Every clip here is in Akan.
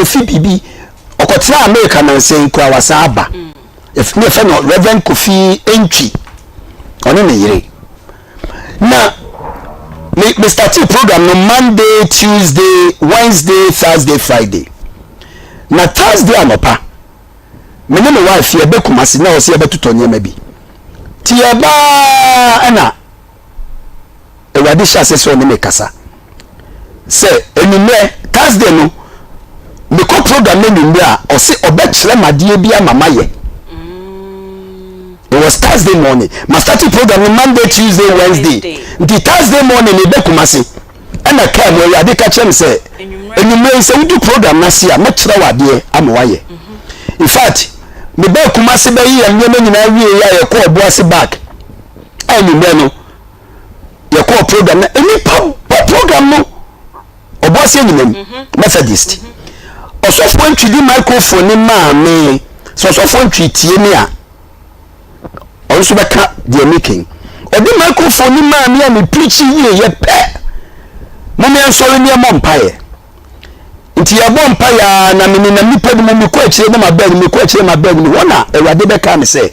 Kofi biribi, ɔkɔtenaa Amerika nansa yi koraa wasan aba. Yɛf- Ne yɛfrɛ no Reverend Kofi Antwi, ɔne ne yere. Na me startee program no Monday, Tuesday, Wednesday, Thursday, Friday. Na Thursday anɔpa, me ne me wife yɛbɛ Kumasi na ɔsɛ yɛbɛtotɔ nneɛma bi. Nti yɛbaa ɛna Awurade hyɛ ase sɛ ɔne me kasa sɛ anwummerɛ Thursday no mekɔ program no anwummerɛ a, ɔse ɔbɛkyerɛ madeɛ bi ama mayɛ. It was Thursday morning. Ma start program no Monday, Tuesday, Wednesday. Nti Thursday morning mebɛ Kumasi ɛna kaa mu Awurade ka kyerɛ me sɛ anwummerɛ yi sɛ wodu program no ase a, mɛkyerɛ wo adeɛ ama wayɛ. In fact, mebɛɛ Kumasi bɛyi yɛn nneɛma nyinaa wie yi a, yɛkɔ Ɔboase back a, anwummerɛ no yɛkɔɔ program na nnipa bɔ program no Ɔboase anyinam Methodist. Ɔsɔfoɔ Ntwi di microphone ne maa me sɛ ɔsɔfoɔ Ntwi tie me a, ɔno nso bɛka deɛ mekan. Ɔde microphone ne maa me a, me preach yie yɛ pɛ, mom yɛnsɔre ne yɛmmɔ mpaeɛ. Nti yɛbɔ mpaeɛ a, na menenam nipa no mu, mekɔ akyire na mabaa no, mekɔ akyire mabaa no mu hɔ na Awurade bɛka me sɛ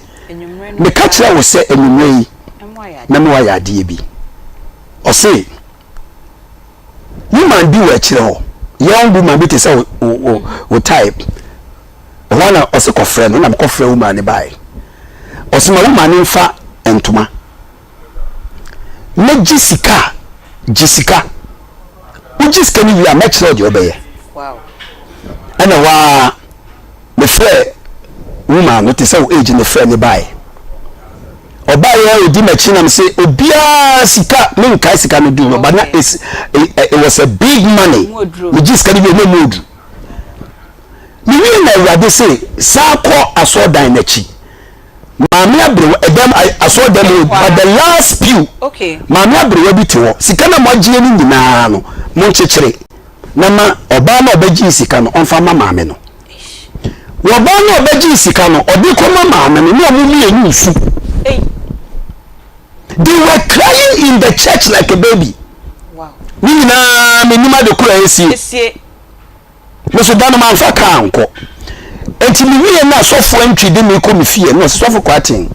meka kyerɛ wo sɛ anwummerɛ yi mɛma wayɛ adeɛ bi. Ɔse woman bi wɔ akyire hɔ, young woman bi te sɛ wo type hɔ na ɔse kɔfrɛ no. Na mekɔfrɛ woman ne baeɛ. Ɔse ma woman ne mfa ntoma mɛgye sika, gye sika. Wogye sika no wie a, mɛkyerɛ wo deɛ wobɛyɛ. Ɛna hɔ a mefrɛ woman no te sɛ wo age ne frɛ ne baeɛ. Ɔbaeɛ a ɔdi m'akyi nam sɛ obiara sika, menkae sika no duru no, but na it was a big money. Megye sika no wie na mu odu. Mewie na Awurade se saa kɔ asɔɔdan n'akyi, maame aberewa ɛdɛm asɔɔdan mu, but the last pew, maame aberewa bi te hɔ. Sika na mo agyeɛ no nyinaa no, mo nkyekyere na ma ɔbaa no a ɔbɛgye sika no ɔmfa ma maame no. Wɔbaa no a ɔbɛgye sika no, ɔde kɔma maame no ne ɔmo mmienu nsu. They were crying in the church like a baby. Ne nyinaa menim ade koro a ɛsie. Me so da no mamfa kaa nkɔ. Nti mewie na asɔfoɔ Ntwi de me kɔ me fie na ɔsɛ, "Sɔfo Kwaten,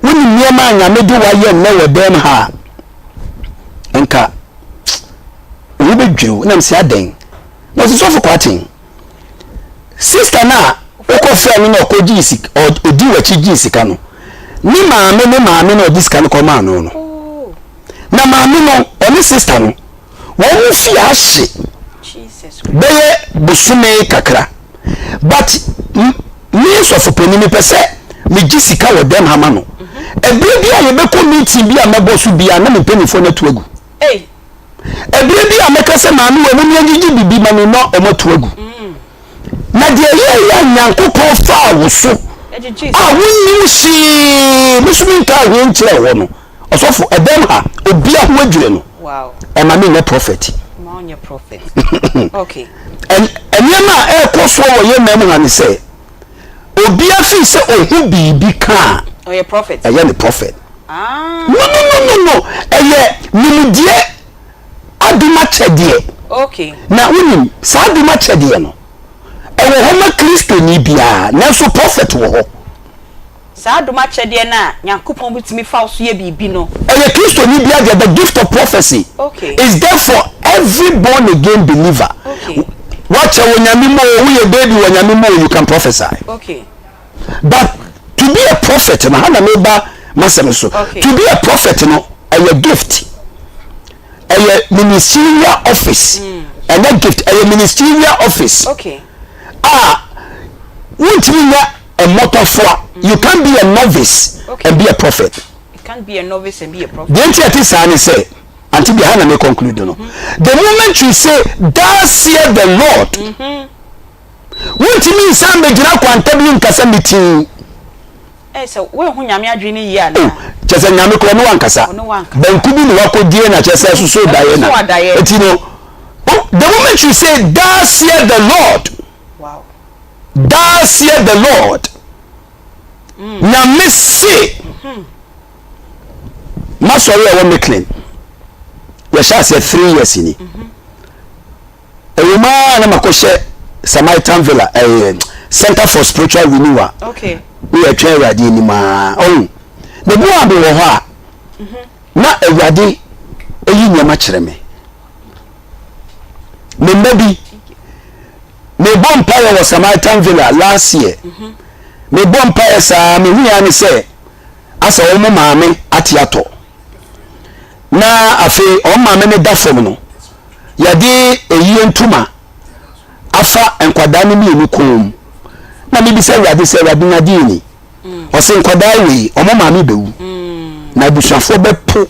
wonim nneɛma a Nyame de wayɛ nnɛ wɔ dɛm ha a, nka wo bɛdwiriw." Na mesɛ, "Adɛn?" Na ɔsɛ, "Sɔfo Kwaten, sister no a wokɔfrɛ no na ɔkɔgyee sika, ɔdi w'akyi gyee sika no, ne maame ne maame na ɔde sika no kɔmaa no. Na maame no ɔne sister no wɔn mo fie ahye bɛyɛ bosome kakra, but me sɔfo panin mepɛ sɛ megye sika wɔ dɛm ha ma no. Ɛberɛ bi a yɛbɛkɔ meeting bi a mɛbɔ so bia na me mpanimfoɔ no atu agu. Ɛberɛ bi a mɛka sɛ maame wɔ mu yɛgyegye bibi ma no na ɔmo atu agu. Na deɛ ɛyɛ yɛ Nyankopɔn faa wo so a wonnim hwee, me so menkaa hwee nkyerɛ wɔ no. Ɔsɔfo, ɛdɛm ha obia ho adwiri no, ɛma menyɛ prophet. Nneɛma a ɛrekɔ soɔ wɔ yɛn man mu ha ne sɛ obia fii sɛ ɔhu biribi ka a, ɛyɛ ne prophet. No, no, no, no, no, ɛyɛ nimdeɛ adom akyɛdeɛ. Na wonim saa adom akyɛdeɛ no ɛwɔ hɔ ma Kristoni biara, nanso prophet wɔ hɔ. Saa adom akyɛdeɛ no a Nyankopɔn bɛtumi fa wo so yɛ biribi no. Ɛyɛ Kristoni biara deɛ. The gift of prophecy is there for every born again believer. Wakyɛ wɔ Nyame mu o, woyɛ baby wɔ Nyame mu o, you can prophesy. But to be a prophet no, ha na meba masɛm so. To be a prophet no, ɛyɛ gift, ɛyɛ ministerial office. Ɛnyɛ gift, ɛyɛ ministerial office a wontumi nyɛ mmɔtɔfoa. You can't be a novice and be a prophet. You can't be a novice and be a prophet. Deɛ nti ɛte saa ne sɛ, ante bi ha na me conclude no, the moment you say, "Thus saith the Lord," wontumi nsan bɛgyina kwanta bi nkasa metii. Ɛ sɛ woehu Nyame adwene no yie anaa? Oh, kyɛ sɛ Nyame korɔ ne wankasa. Ɔne wankasa. Banku bi ne wakɔdie na kyɛ sɛ soso daeɛ na Ɛsoso adaeɛ. Eti no, oh, the moment you say, "Thus saith the Lord," "Thus saith the Lord," Nyame se masɔre a ɛwɔ Micklin, yɛhyɛ aseɛ 3 years ni. Ɛwɔ mu ara na makɔhyɛ. Samaritan Villa ɛyɛ eh, Center for Spiritual Renewal. Okay. Ne yɛtwɛn Awurade anim aa ɔhu. Na ebi wɔ a mewɔ hɔ a na Awurade eyi nneɛma kyerɛ me. Me mma bi mebɔ mpaeɛ wɔ Samaritan Villa last year. Mebɔ mpaeɛ saa mehu ya ne sɛ asɛ wɔn maame ate atɔ. Na afei wɔn maame no da fam no yɛde eyie ntoma afa nkwadaa no mmienu kɔn mu na mebisa awurade sɛ awurade na adeɛ ni ɔse nkwadaa wei ɔmo maame bɛwu na abusuafoɔ bɛpo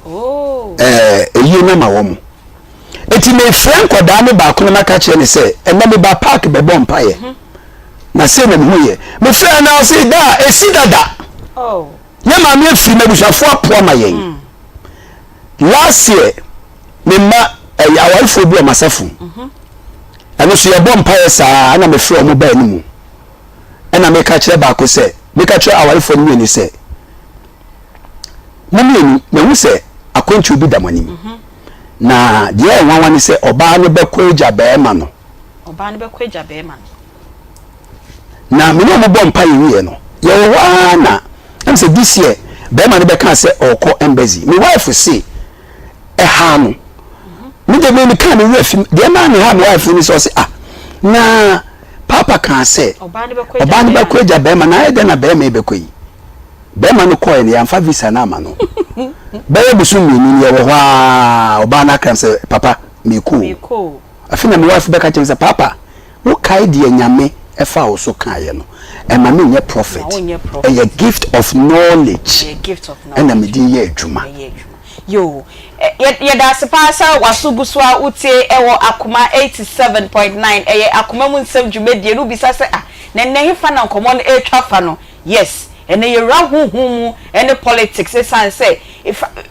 oh. ɛɛ eyie no ama wɔn eti mefrɛ nkwadaa no baako na maka kyerɛ ne sɛ ɛnna meba park bɛbɔ mpaeɛ mhm. na sei na mehu yɛ mefrɛ na ɔse da esi dada oh. Yɛn maame afiri mu abusuafoɔ apo ama yɛn. Mm. Last year, me mma ɛyɛ awarefoɔ bi wɔ m'asafo mu. Mhm. Ɛno so yɛbɔ mpaeɛ saa ɛna mefrɛ wɔn baa anim. Ɛna meka kyerɛ baako sɛ, meka kyerɛ awarefoɔ no mmienu sɛ, mo mmienu mahu sɛ akwantuo bi da mo anim. Mhm. Na deɛ ɛyɛ nwanwa ne sɛ ɔbaa no bɛkɔ agya barima no. Ɔbaa no bɛkɔ agya barima no. Na me ne wɔn bɔ mpaeɛ wieɛ no, yɛwɔ hɔ ara na ɛm sɛ this year bɛrima no bɛkaa sɛ ɔrekɔ embassy. Me wife se ɛhaa no. Me de me mekaa me werɛ fi deɛ ɛmaa me ha me wife ne sɛ ɔse ah na papa kaa sɛ ɔbaa no bɛkɔ agya bɛrima na ayɛ dɛn na bɛrima yi bɛkɔ yi. Bɛrima no kɔɛ no yɛamfa visa no ama no. Bɛyɛ bosom mmienu no yɛwɔ hɔ ara ɔbaa no akra sɛ papa mekɔ o. Afei na me wife bɛka kyerɛ me sɛ papa Wo kae deɛ Nyame faa wo so kaeɛ no, ɛma me nyɛ prophet, ɛyɛ gift of knowledge ɛna mede yɛ adwuma. Yoo, yɛda ase paa sɛ w'aso gu so a wotie ɛwɔ Akoma 87.9, ɛyɛ Akoma mu nsɛm dwumadie no, wobisa sɛ ah, na nnɛ hefa na nkɔmmɔ no ɛretwa fa no, yes, ɛnnɛ yɛwura honhom mu ne politics ɛsiane sɛ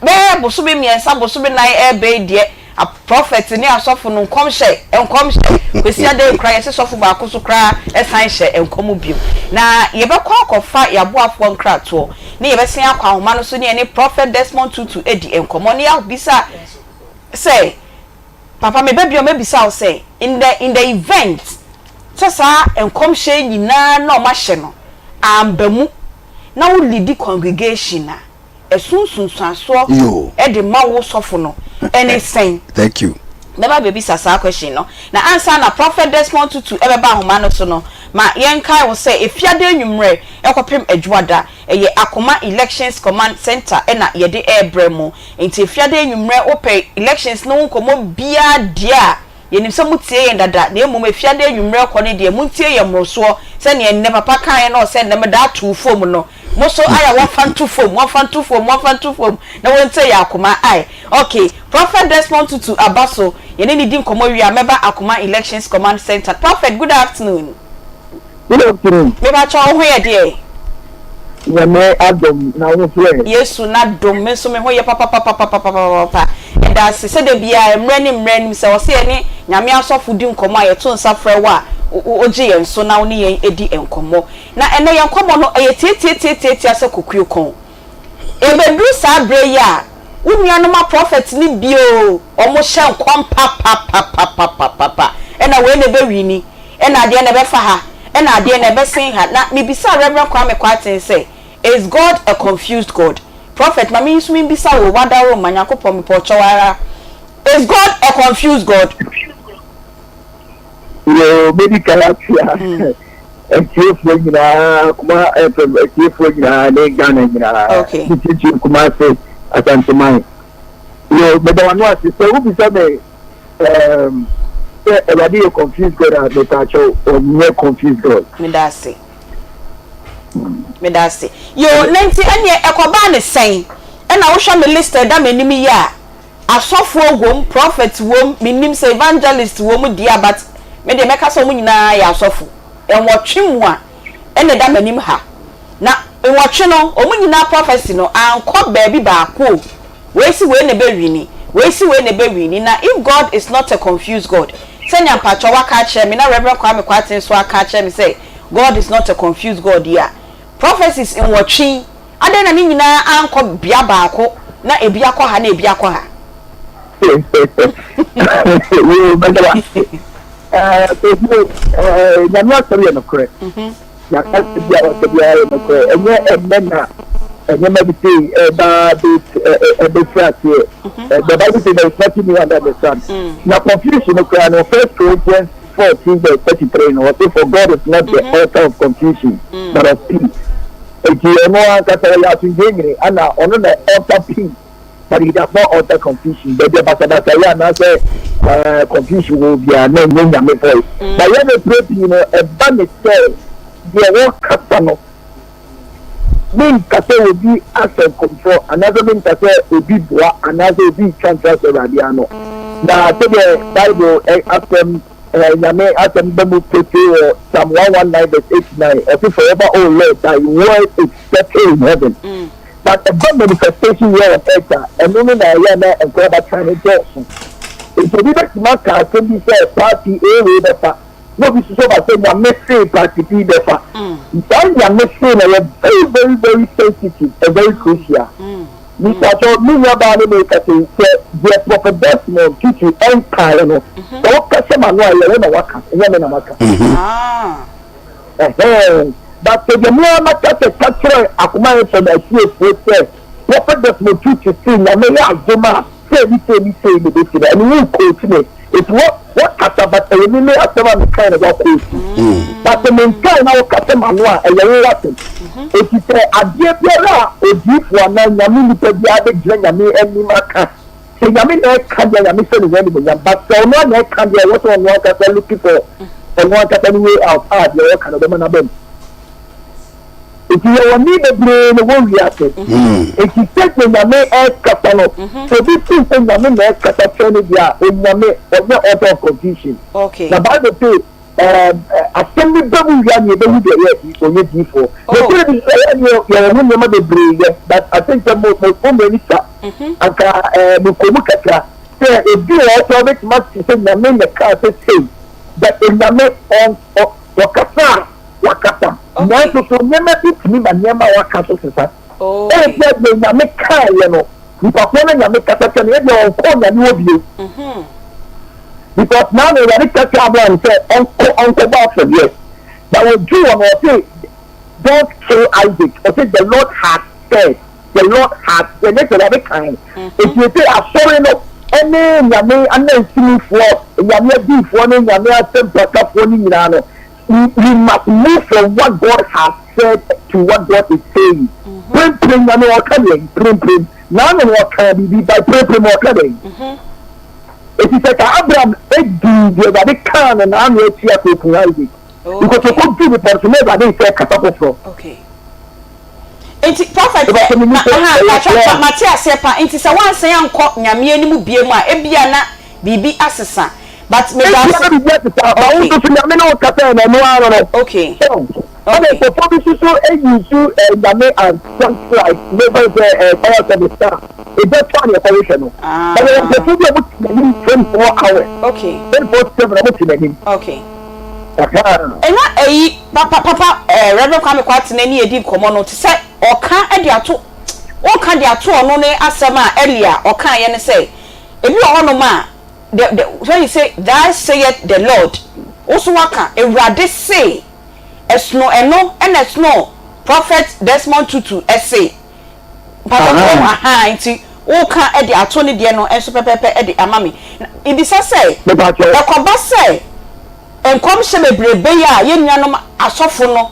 bɛyɛ bosome mmiɛnsa, bosome nan ɛreba yi deɛ, Aprɔfɛt ne asɔfo no nkɔmhyɛ, nkɔmhyɛ, Kwasiada yi koraa yɛse sɔfo baako so koraa san hyɛ nkɔm bio. Na yɛbɛkɔ akɔfa y'aboafoɔ nkratoɔ ne yɛbɛsen akɔ ahoma no so ne yɛne Prɔfɛt Desmond Tutu adi nkɔmmɔ ne yɛabisa sɛ, Papa meba bio a mɛbisa wo sɛ, in the in the event sɛ saa nkɔmhyɛ yi nyinaa na wɔahyɛ no amba mu na wo leadi congregation a, ɛso nsunsuansoɔ de ma wo sɔfo no ɛne sɛn? Thank you. Mɛba abɛbisa saa question no. Na ansa na Prophet Desmond Tutu ɛbɛba ahoma no so no, ma yɛnkae wo sɛ Efiada anwummerɛ kɔpem Adwoada, ɛyɛ Akoma Elections Command Centre na yɛde rebrɛ mo. Nti Efiada anwummerɛ wopɛ elections no ho nkɔmmɔ biara deɛ a, yɛnim sɛ motie yɛn dada, na mmom Efiada anwummerɛ kɔ no deɛ montie yɛn mmorosoɔ sɛdeɛ nnɛ papa kaeɛ no ɔsɛ nnɛ meda ato fam no. Mo so ayɛ wɔnfa nto fom wɔnfa nto fom wɔnfa nto fom na wɔntie yɛn akoma ae ok Prophet Desmond Tutu aba so yɛne no di nkɔmmɔ wie a mɛba Akoma Elections Command Centre Prophet good afternoon. Good afternoon. Mepakyɛw wo ho yɛ deɛ? Nyame adom na wo nso ɛ? Yesu n'adom me nso me ho yɛ papapapapapapapa yɛda ase sɛ da biara mmerɛ ne mmerɛ nim sɛ ɔsɛ yɛne Nyame asɔfo di nkɔmmɔ a yɛto nsa frɛ wo a wogye yɛn so na wo ne yɛn di nkɔmmɔ Na ɛnnɛ yɛn nkɔmmɔ no, ɛyɛ tiatiatiatiatia sɛ kokuo kɔn. Ɛbɛduru saa berɛ yi a, wo nuanom aprɔfɛt no bi oo, wɔhyɛ nkɔm papapapapapapa, ɛna wei na ɛbɛwini, ɛna adeɛ no ɛbɛfa ha, ɛna adeɛ no ɛbɛsen ha. Na mebisaa Rev. Kwame Kwarteng sɛ, Is God a confused God? Prɔfɛt, ma me nso membisa wo o, w'adaworoma, Nyankopɔn, mepɛ ɔkyɛw ara. Is God a confused God? Yoo, medi kan akyea atiefoɔ nyinaa, Kuma FM atiefoɔ nyinaa ne Ghana nyinaa. Okay. Ne titiri Kumasi Asanteman. Yoo, meda w'ano ase sɛ wobisa me um, sɛ Awurade yɛ confused God a, mepa kyɛw, ɔnyɛ confused God. Meda ase. Meda ase. Yoo, na nti ɛneɛ ɛkɔbaa ne sɛn? Ɛna wohwɛ me list a ɛda m'anim yi a, Asɔfoɔ wom, prophet wom, mennim sɛ evangelist wom deɛ a but me deɛ mɛka sɛ wɔn nyinaa yɛ asɔfo. Nwɔtwe mu a ɛna ɛda m'anim ha. Na nwɔtwe no wɔn nyinaa prophecy no ankɔ baabi baako o. Wei se wei na ɛbɛ wini, wei se wei na ɛbɛ wini. Na if God is not a confused God, sɛnea mpakyɛw waka akyerɛ me na Rev. Kwame Kwarteng nso aka akyerɛ me sɛ God is not a confused God yi a, prophecies nwɔtwe yi Adɛn na ne nyinaa ankɔ bea baako na ebi akɔ ha na ebi akɔ ha? Yoo, mɛda wo ase. Ɛɛ Kofi, ɛɛ Nyame asɛm yɛ nokorɛ. Nyame asɛm bi a waka biara yɛ nokorɛ. Ɛnyɛ ɛnnɛ na nneɛma bi sei ɛba ɛbɛfiri aseɛ. The Bible says there is nothing new under the sun. Na confusion no koraa no, First Corinthians 14 verse 33 no, ɔse for God is not the author of confusion but of peace. Eti ɔno ankasa ɔyɛ asomdwoe nyini, ana ɔno na author peace. But he does not alter confusion. Baabi a basabasayɛ anaasɛ eh, confusion wɔ biara na ɛnyɛ Nyame voice. Mm. But yɛn mprɛ pii no, ɛba ne sɛ deɛ wɔkasa no, menka sɛ obi asɛ nkɔmfoɔ anaasɛ menka sɛ obi boa anaasɛ obi retwa ntorɔ ahyɛ Awurade ano. Na sɛdeɛ Bible eh, asɛm eh, Nyame asɛm ba mu pefee wɔ Psalm 119 verse 89, ɔse forever, O Lord, thy word is settled in heaven. Mm. But ɛba manifestation here on earth a, ɛno no na ɛyɛ a na nkorabata no dɔɔso. Nti obi bɛtumi aka asɛm bi sɛ party A wei bɛfa, na obi nso so ba sɛ Nyame see party B bɛfa. Saa Nyame see no ɛyɛ very very very sensitive and very crucial. Mepakyɛw, me nua baa ne me rekasa yi, sɛ deɛ Prophet Desmond Tutu ɛnkaeɛ no, sɛ woka hyɛ m'ano a, ɛyɛ wo na woaka, ɛnyɛ me na maka. Ɛhɛɛ, but sɛ deɛ me ara maka sɛ ka kyerɛ Akoma FM atiefoɔ sɛ Prophet Desmond Tutu se Nyame yɛ adom a sei ne sei ne sei na ɛbɛsi no, ɛno wo quote me. Nti wo woakasa but ɛyɛ me me asɛm a mekae na woaquote. But sɛ menkae na woka hyɛ m'ano a, ɛyɛ wo w'asɛm. Nti sɛ adeɛ biara a odiyifoɔ anaa Nyame nipa biara bɛgyina Nyame anim aka, Sɛ Nyame na ɛka deɛ Nyame hyɛ ne ho animuonyam but sɛ ɔno ara na ɛka deɛ ɛwɔ sɛ ɔno ankasa looking for ɔno ankasa ne way out a deɛ ɔka no ɔbɛma no aba mu. Nti yɛwɔ nne bebree na ɛwɔ wiase. Nti sɛdeɛ Nyame ɛkasa no sɛ obi feel sɛ Nyame na ɛkasa kyerɛ no deɛ a Onyame ɔnyɛ author of confusion. Na Bible se Ɛɛm, asɛm bi ba mu wie a, nea ebehu deɛ ɛyɛ adiyifoɔ, ɔnyɛ diyifoɔ. Nokorɛ bi nso ɛyɛ neɛ yɛwɔ ho nneɛma bebree yɛ, but I think sɛ mo, mo, mo mmerɛ no sua. Anka ɛɛ, mekɔ mu kakra. Sɛ ebi wɔ hɔ koraa wobɛtumi ate sɛ Nyame na ɛkaa sɛ sei, but Onyame ɔn, ɔ, ɔkasa a, wakasa. Nanso so nneɛma bi tumi ma nneɛma a waka so sesa? Ebia deɛ Nyame kaeɛ no, Nipa korɔ no Nyame kasa kyerɛ no ebia ɔnkɔ Onyame hɔ bio because naa no Awurade ka kyerɛ Abraham sɛ ɔnkɔ ɔnkɔbɔ afɔdeɛ but ɔduru hɔ no ɔse don't kill Isaac ɔse the Lord has said the Lord has said ne sɛ Awurade kan eti ese asɔre no ɛne Nyame anansinifoɔ Nyame adiifoɔ ne Nyame asɛmpakafoɔ ne nyinaa no We must move from what God has said to what God is saying. Prempren Nyame ɔka deɛn? Prempren. Naano no ɔkaa biribi, but prempren ɔka deɛn? Eti sɛ ka Abraham dii deɛ Awurade kaa no naano akyi a kɔkuu Isaac. Because ɔkɔduu bepɔ no so na Awurade sɛ kasa foforɔ. Okay. Nti prophet sɛ ma aha patwa mate aseɛ pa nti sɛ wansan ankɔ Nyame anim biem a ebia na biribi asesa but meda ase. Ebia na biribi asesa but wo nso so Nyame ne wo kasa ɛ na ɛno ara no no. Okay. So ɛna nkurɔfoɔ bi nso so use Nyame as something like mefa no sɛ fire service a egya tɔ a na yɛkɔhwehwɛ no. But yɛwɔ nkurɔfoɔ bi a wɔte n'anim 24 hours. Okay. 24/7 wɔte n'anim. Okay. Ahaa. Ɛna ɛyi papa papa ɛɛ Reverend Kwame Kwarteng ne yɛdi nkɔmɔ no te sɛ ɔka de ato ɔka de ato ɔno ne asɛm a earlier ɔkaeɛ ne sɛ Ebi wɔ hɔnom a, the, the, when you say, Thus saith the Lord, wo nso woaka, Awurade se, ɛsono ɛno ɛna ɛsono Prophet Desmond Tutu se. Mpakyɛ wo, ahaa, nti woka de ato ne deɛ no nso pɛpɛɛpɛ de ama me. Na mebisa sɛ, ɛkɔba sɛ nkɔmhyɛ bebrebe yi a yɛn nuanom asɔfo no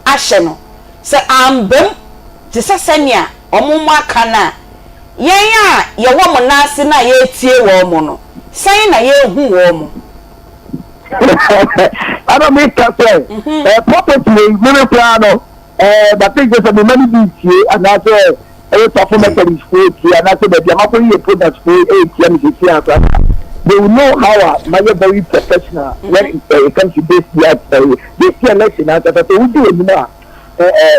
ahyɛ no, sɛ amba mu te sɛ sɛnea wɔaka no a, yɛn a yɛwɔ mo nan ase no a yɛretie wɔn no, sɛn na yɛrehu wɔn? Ɛna meka sɛ, eh, prophet wei, meme koraa no, eh, but think sɛ mema no bi tie, anaasɛ ɛyɛ Tafo Methodist foɔ tie, anaasɛ baabi a makɔyi yɛ product foɔ ɛretia me sɛsi a koraa, they will know how a mayɛ very professional when it, uh, it comes to this year, uh, this year election ankasa sɛ wodi w'anim a,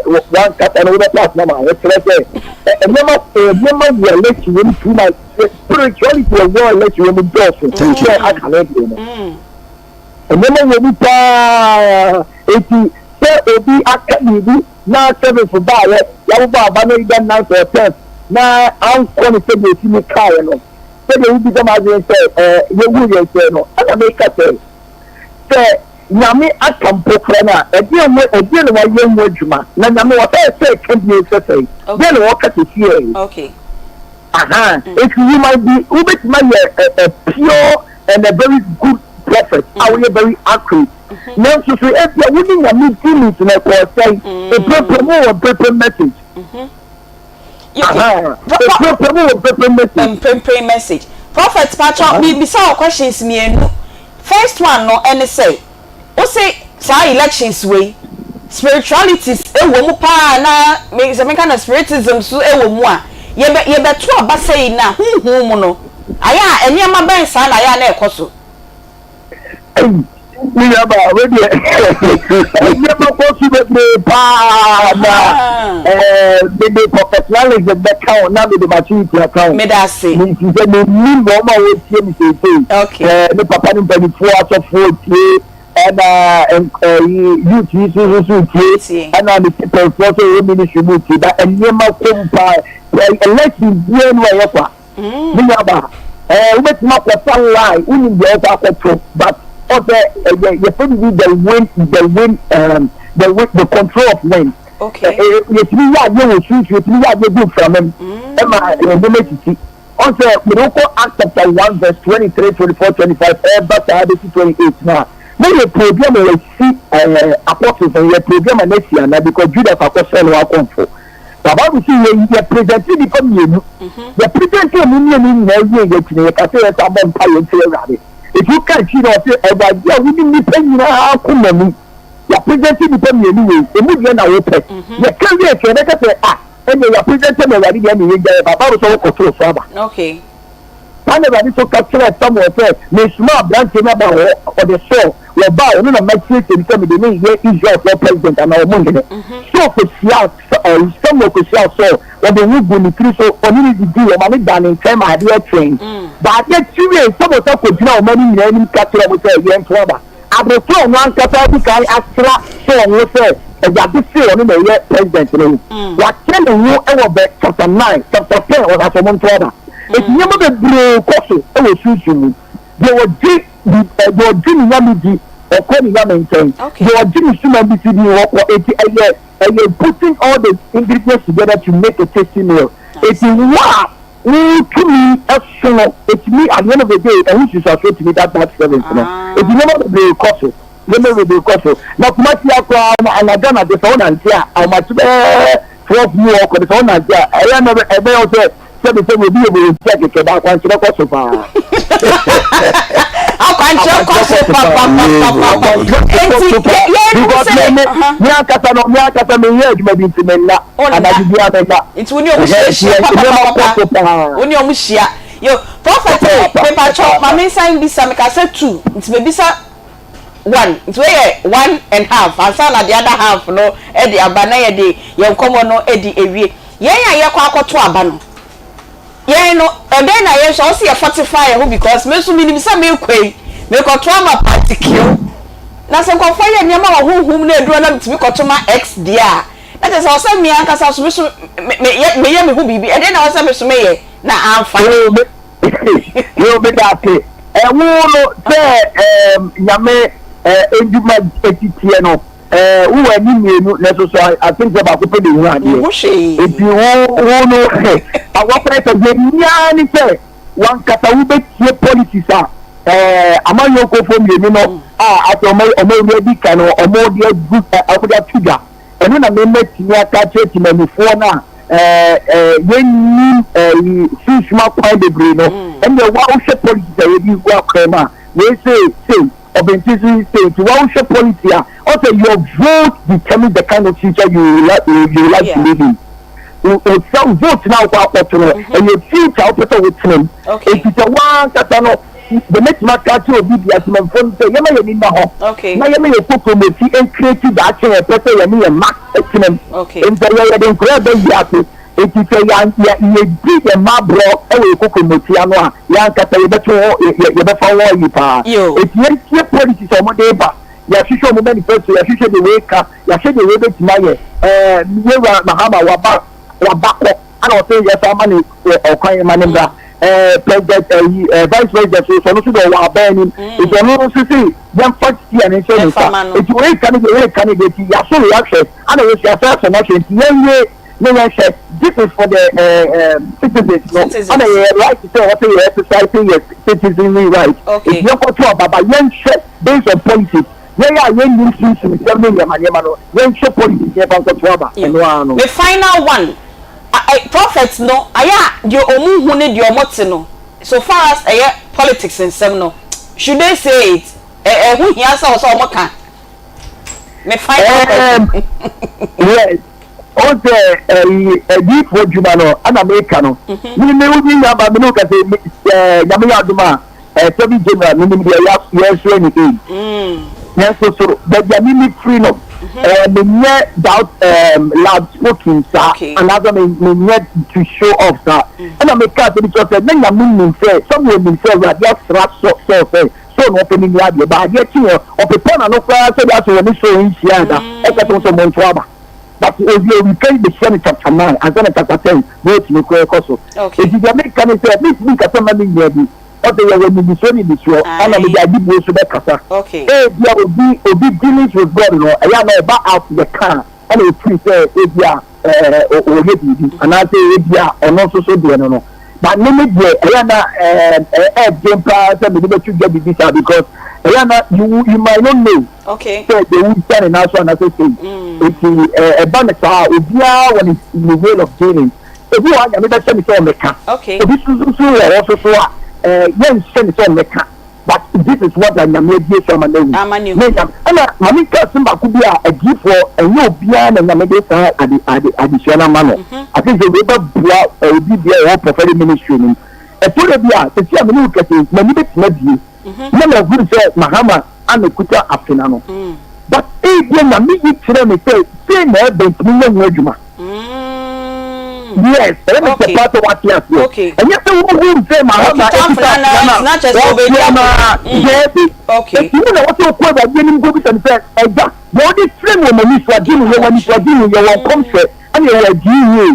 wankasa no wobɛtɔ asena ma ho kyerɛ sɛ nneɛma nneɛma wɔ election wɔ mu too much spirituality wɔ wɔ election wɔ mu dɔɔso sɛ aka ne deɛ no nneɛma wɔ mu paa eti sɛ obi aka biribi na service baayɛ yabobɔ aba no either ninth or tenth na ankɔ ne sɛdeɛ esi ne kaeɛ no sɛdeɛ wobi sɛ maa adwene sɛ ɛɛ yɛwu yɛn sɛ no ɛna meka sɛ. Sɛ Nyame aka mpo koraa no a, ɛdeɛn ho, ɛdeɛn na wayɛ ho adwuma? Na Nyame ɔsɛ sɛ ɛka bio sɛ sɛn? Deɛn na ɔka sesiei? Ahaa, nti you might be, wobɛtumi ayɛ a, a pure and a very good prophet a woyɛ very accurate, nanso so ebia wo ne Nyame dealings no ɛkɔɔ sɛn? Mprempren mu wɔ mprempren message. Ahaa, mprempren mu wɔ mprempren message. Mprempren message. Prophet, patrɔ, mebisa wo questions mmienu. First one no ɛne sɛ, wo se saa elections wei, spiritualities wɔ mu paa na me sɛ menka no spiritism nso wɔ mu a, yɛbɛ yɛbɛto aba sei na honhom mu no, ayɛ a nneɛma bɛn saa na ayɛ a na ɛkɔ so? Ei, me nua baa, wei deɛ nneɛma kɔ so bebree paa na mede professionalism bɛka ho na mede maturity aka ho. Meda ase. Nti sɛ menim wɔn a wɔtie me seesei, me papa ne mpanimfoɔ asɔfoɔ tie, ɛna youth yi nso nso so tie, ɛna me tipɛnfoɔ nso wɔ ministry mu tie, ba nneɛma kɔ mu paa. Election biara ni wɔyɛ kwa. Me nua ba, ɛɛ wobɛtumi akɔsa line, wonim deɛ wokɔ akɔto, but ɔsɛ ɛyɛ yɛfrɛ biribi the wind, the wind, um, the wind, the control of wind. Okay. Yɛtumi yɛ adeɛ wɔ sunsun, yɛtumi yɛ adeɛ gu mframa mu, ɛma nneɛma sisi. Ɔsɛ mede wokɔ Acts chapter 1 verse 23, 24, 25, ɛba saa bɛsi 28 no a, na yɛ program a wɔasi ɛɛ apostles no, yɛ program a n'asi ana because Judas akɔsɛn no akɔmfo. Na Bible se yɛ yɛ presente nnipa mmienu. Yɛ presente ɔmo mmienu nyinaa wie yɛ akyi no yɛka sɛ yɛsan bɔ mpaeɛ nkyerɛ Awurade. Eti woka akyi no ɔse Awurade a wonim nnipa nyinaa akoma mu. Yɛ presente nnipa mmienu wei, emu deɛ na wopɛ. Yɛka wie akyi yɛbɛka sɛ ah ɛneɛ yɛ presente ma Awurade deɛ ɛne yɛgya yɛ ba. Bible sɛ wokɔtoo so aba. Okay. Saa na Awurade nso ka kyerɛɛ Samuel sɛ, Mesomaa aberanteɛ bi aba hɔ, ɔde Saul. Wɔbaa, ɔno na masiesie no sɛ mede no reyɛ Israelfoɔ president anaa wɔn hene. Saul kɔhyiaa, Samuel kɔhyiaa Saul, ɔde ngo guu ne tiri so, ɔne no didii, ɔma no daa ne nkyɛn ma adeɛ kyee. But adeɛ kye wieeɛ, Samuel san kɔgyinaa ɔman no nyinaa anim ka kyerɛɛ wɔn sɛ, Yɛnto aba. Abofra a ɔno ankasa adi kan asra Saul ngo sɛ Awurade se ɔno na ɔyɛ president no, wakyerɛ ne ho wɔ vɛ chapter 9, chapter 10, ɔka sɛ wɔnto aba. Enti nneɛma bebree kɔ so wɔ sunsum mu. Deɛ ɔgye di, deɛ ɔgye ne nyame di, ɔkɔ ne nyame nkyɛn. Deɛ ɔgye ne suman bi si di, ɔkɔ. Enti ɛyɛ, ɛyɛ putting all the ingredients together to make a tasty meal. Enti wo a Wo tumi so no, ɛtumi, at the end of the day, ɛho nsunsuansoɔ tumi da that service no. Ɛti nneɛma bebree kɔ so, nneɛma bebree kɔ so. Na Kumasi ha koraa no, anadwo anadwo sɛ wonante a, ahomakye bɛyɛ 12 mu hɔ kɔ no, sɛ wonante a, ɛyɛ na ɛbɛyɛ wo sɛ sɛbi sɛbi obi yɛ volunteer kɛkɛ, ba akwankyerɛ kɔ so paa. Akwankyerɛ kɔ so papapapapa. Enti yɛn sɛ, me ankasa no, me ankasa meyɛ adwuma bi nti menna. Anadwo biara menna. Nti wo ne ɔmo hyia hyia papapapa. Wo ne ɔmo hyia. Yo, Prophet ei, mepakyɛw ma me nsan mbisa, meka sɛ two, nti mebisa one, nti wei yɛ one and half ansa na the other half no de aba na yɛde yɛn nkɔmmɔ no adi awie. Yɛn a yɛkɔ akɔto aba no, Yɛn no, ɛdɛn na yɛn nso ɔwɔ sɛ yɛ fortify yɛn ho because me nso menim sɛ merekɔ yi, merekɔto ama party kiw. Na sɛ nkurɔfoɔ yɛ nneɛma wɔ honhom na aduro na metumi kɔto ma X deɛ a, na kyerɛ sɛ ɔwɔ sɛ me ankasa nso me nso meyɛ meyɛ me ho biribi. Ɛdɛn na ɛwɔ sɛ me nso meyɛ na amfa me? Yoo me yoo meda ase. Ɛwo no sɛ ɛɛm Nyame ɛɛ ndwuma etiteɛ no. Eh, wowɔ ani mmienu, nanso so I think sɛ baako pɛ na ehu adeɛ. Nhu hwee. Enti wo wo no awɔpɛ sɛ deɛ nyaa ne sɛ wankasa wobɛtie policies a eh, amanyɔkuofoɔ mmienu no a afei ɔma ɔma awura di ka no ɔmo de agu ɔmo de ato dwa. Ɛno na mɛmɛtumi aka akyerɛ timamufoɔ no a eh, eh, yɛnnim eh, sunsum akwan bebree no. Ɛnna wa wohwɛ policies a yɛde gu akwan mu a wei sei sei. Ɔbɛnti so yi sei nti wohwɛ policy a ɔsɛ your vote determines the kind of future you will like, you will like yeah. to live in. Sɛ vote na wokɔ akɔto no ɛyɛ future wopɛ sɛ wotena mu. Eti sɛ wankasa no bɛmɛtumi aka akyerɛ obi di atemamfoɔ no sɛ yɛma yɛn ani nna hɔ na yɛma yɛ kokromoti nkreti daakye yɛpɛ sɛ yɛne yɛn mma tena mu. Nti yɛyɛ de nkora ɛbɛ wiase. Enti sɛ yɛdi yɛn mma aborɔ wɔ yɛn kokuromoti ano a, yɛn ankasa yɛbɛto hɔ, yɛbɛfa hɔ ayi paa. Enti yɛntie policies a wɔde reba, yɛahwehwɛ wɔn manifesto, yɛahwehwɛ deɛ wei ka, yɛahwɛ deɛ wei bɛtumi ayɛ. Ɛɛ, Yɛwura Mahama waba, waba kɔ, ɛna ɔsɛ yɛsan ma no ɔkwan ma no mmra. Ɛɛ president ɛyi ɛɛ vice president so ɔno nso deɛ ɔwɔ aban anim nti ɔno nso se yɛmfa steer no nhyɛ ne nsa nti wei ka ne deɛ wei ka ne deɛ nti yɛaso wei ahwɛ ana yɛsi asɛ asɛ no ahwɛ nti yɛnwie ne yɛnhwɛ. This is for the ɛɛ ɛɛ citizens no ana yɛ right sɛ wɔsɛ yɛ exercise yɛ citizenry right nti yɛnkɔto aba ba yɛnhwɛ based on politics yɛn a yɛnnim sunsum nsɛm ne nneɛma nneɛma no yɛnhwɛ politics yɛmfa nkɔto aba ɛno ara no. Me final one. Prophet no ayɛ a deɛ ɔmo hu ne deɛ ɔmo te no, so far as ɛyɛ politics nsɛm no, should they say it? Ɛho hia sɛ ɔsɛ ɔmo ka? Me final question. Yes, o sɛ ɛyi ɛdiifoɔ adwuma no ɛna meka no mi mi wo ni yaba mi ne wo kasa mi Nyame yɛ adum a 7 January mi nim deɛ yɛ yɛsrɛ ne ei nanso so baabi a mi mi firi no menyɛ doubt loud spoken saa anaasɛ menyɛ to show off saa. Ɛna meka sɛ bi kyerɛ sɛ na Nyame nim sɛ Samuel nim sɛ Awurade asra sɔ sɔɔ sɛ so na ɔpɛ ne ni adeɛ ba adeɛ kye yɛ ɔpepɔ n'ano koraa sɛ de asɛ wɔne sɔɔ nhyia da ɛka sɛ wɔn sɛ wɔn nto aba, but obi owika yi behyia no chapter 9 ansa na chapter 10 na otumi koraa kɔ so. Eti deɛ meka ne sɛ metumi nkasa ma me nua bi ɔsɛ yɛwɔ nimisoɔ ne nisuo ɛna mede adibuo so bɛkasa. Ebi a obi dealings with God no ɛyɛ a na ɔba out yɛ kaa ɛna ofiri sɛ ebi a ɔyɛ biribi anaasɛ ebi a ɔno nso so deɛ no but ne me deɛ ɛyɛ na ɛɛden paa sɛ mede bɛto dwa biribi saa because ɛyɛ na you might not know sɛ deɛ wogya ne nan so anaasɛ sei. Nti ɛba ne saa a obiara wɔ ne way of dealing. Ebi wɔ hɔ a Nyame bɛhyɛ ne sɛ ɔmmɛka, obi nso so wɔ hɔ so so a yɛnhyɛ ne sɛ ɔmmɛka, but this is what a Nyame abie so ama no ahu ne Nyame. Ɛna maame nka asɛm baako bi a adiyifoɔ ɛnyɛ obiara na Nyame de saa ade ade adesua no ama no. I think sɛ wei bɛboa obi bia ɔwɔ prophetic ministry no mu. Ɛtɔ da bi a sɛsi a me ne wo kɛse yi m'ani bɛtumi abie na mahunu sɛ Mahama ana kuta afena no, but ebia Nyame yi kyerɛ me sɛ sei na ɛbɛ ntumi nyɛ ho adwuma. Yes, ɛyɛ me sɛ paa sɛ wate aseɛ. Ɛnyɛ sɛ wohunu sɛ Mahama ekuta afena na wɔsoa no a, daabi. Eti wo na wɔsɛ wokɔ Awurade anim kɔbisa no sɛ, Agya, deɛ wode kyerɛ me wɔ m'ani so ade mu, yɛwɔ anisoade mu, yɛwɔ nkɔmhyɛ, ɛna yɛwɔ adiyie.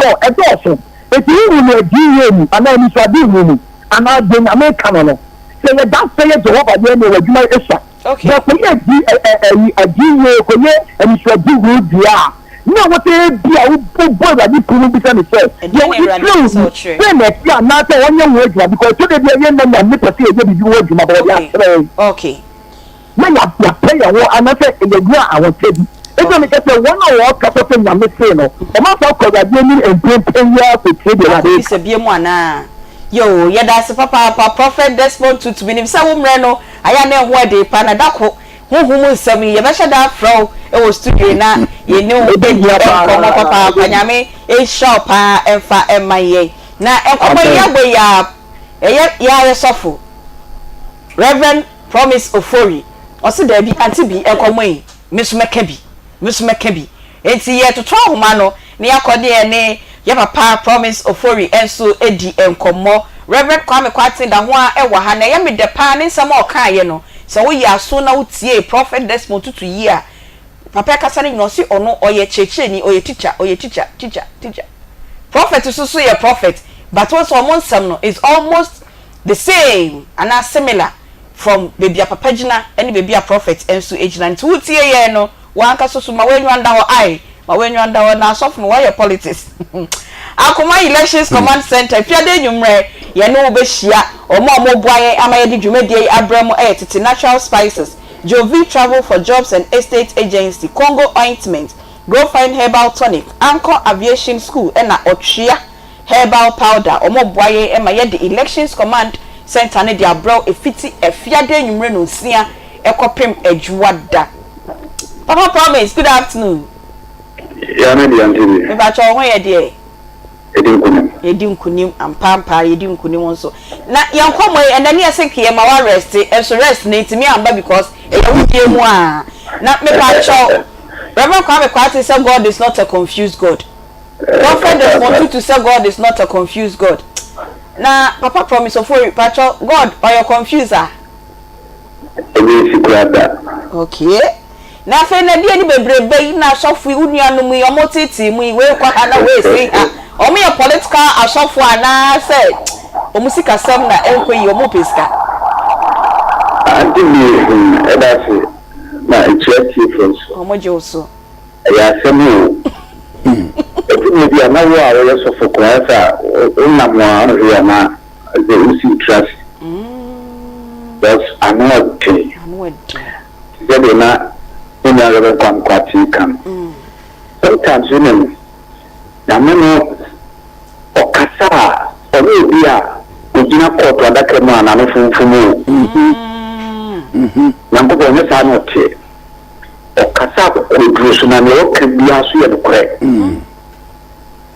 So ɛdɔɔso. Eti wohu no adiyie mu anaa anisoadehu mu anaa deɛ Nyame ka no no. Sɛ yɛda sɛ yɛ Jehovah yɛ nea w'adwuma esua. Na kɔyɛ adi ɛ ɛ ɛyi adiyie, kɔyɛ anisoadehunu deɛ a, na ɛwɔ sɛ ebia wobɔ Awurade pon mu bisa no sɛ, deɛ wode kyerɛ wo yi, sɛn na ɛteɛ anaasɛ ɔnyɛ ho adwuma because ɛtɔ da bi a yɛn nna Nyame pɛ sɛ yɛyɛ biribi ho adwuma but ɔde akyerɛ yɛn. Na yɛapɛ yɛn ho anaasɛ yɛanya ahotɛ bi. Enti na meka sɛ wɔn a wɔkasa sɛ Nyame see no, wɔasan akɔ Awurade anim mprempren yi ara kɔtie deɛ Awurade reka. Akɔbisa biom anaa? Yoo, yɛda ase papaapa Prophet Desmond Tutu. Menim sɛ wo mmerɛ no ayɛ a na ɛho ɛden paa, na da ko honhom mu nsɛm yi yɛbɛhyɛ da afrɛ wo wɔ studio yi na yɛne wo adi nkɔmmɔ papaapa. Nyame nhyira wo paa mfa mma yɛn. Na nkɔmmɔ yi yɛabɔ yi ara, ɛyɛ yɛn ara yɛ sɔfo Rev. Promise Ofori, ɔse daabi ante bi nkɔmmɔ yi me nso mɛka bi, me nso mɛka bi. Enti yɛtoto ahoma no na yɛakɔ ne yɛne yɛ papa Promise Ofori nso adi nkɔmmɔ. Rev. Kwame Kwarteng da ho ara wɔ ha na ɛyɛ me dɛ paa ne nsɛm a ɔkaeɛ no. Sɛ woyɛ aso na wotiee Prophet Desmond Tutu yie a, papa ɛkasa no nyinaa ɔse ɔno ɔyɛ kyerɛkyerɛni, ɔyɛ teacher, ɔyɛ teacher, teacher, teacher. Prophet nso so yɛ prophet but wohu sɛ wɔn nsɛm no is almost the same anaa similar from baabi a papa gyina ne baabi a prophet nso gyina. Nti wotie yɛn no, w'ankasa so ma w'aniwa nda hɔ ae, ma w'aniwa nda hɔ na asɔfo no wɔyɛ politics. Akoma Elections Command Centre, Fiada anwummerɛ yɛne wo bɛhyia. Wɔn a wɔboa yɛn ama yɛde dwumadie yi abrɛ mo yɛ Tete Natural Spices, Jovi Travel for Jobs and Estate Agency, Congo Ointment, Growfine Herbal Tonic, Anchor Aviation School ɛna Ɔtwea Herbal powder, wɔboa yɛn ma yɛde Elections Command Centre no de abrɛ wo ɛfiti Afiada anwummere nonsia kɔpem Adwuada. Papa Promise, good afternoon. Ya me deɛ nte bi. Mepakyɛ wo ho yɛ deɛ? Yɛdi nkunim. Yɛdi nkunim ampa ampa ara yɛdi nkunim nso. Na yɛn nkɔmmɔ yi ɛnɛ ne yɛse nka yɛma wo arɛste nso rest no ntumi amba because ɛyɛ wo deɛ mu a. Na mepakyɛ wo, Rev. Kwame Kwarteng sɛ God is not a confused God. Prophet Desmond Tutu sɛ God is not a confused God. Na Papa Promise Ofori, pakyɛ God ɔyɛ confused a? Ɛnyɛ nsi koraa da. Okay. Na afei na deɛ ni bebrebe yi na asɔfo yi, wo nuanom yi, wɔn teetee mu yi, wei kɔ ha na wei si ha. Wɔn yɛ political asɔfo anaa sɛ? Wɔn sikasɛm na ɛnkɔ yie, wɔn pɛ sika. Auntie Bee, hmm, ɛda ase na ɛkyia atiefoɔ nso. Wɔn gye wo so. Ɛyɛ asɛm o. Ɛdu mmerɛ bi a na wo a woyɛ sɔfo koraa ɛsɛ a wonam a wohwɛ a na ɛsɛ wosi wo tiri ase. Because ano ɔden. Ano ɔden. Te sɛ deɛ na me nua Reverend Kwame Kwatee ka no. Sometimes wonim, Nyame no ɔkasa a ɔnyɛ obi a ogyina kɔɔto adaka mu a n'ano fomfom o. Nyankopɔn ɔnyɛ saa na ɔteɛ. Ɔkasa akokoɔduro so na nea ɔka biara nso yɛ nokorɛ.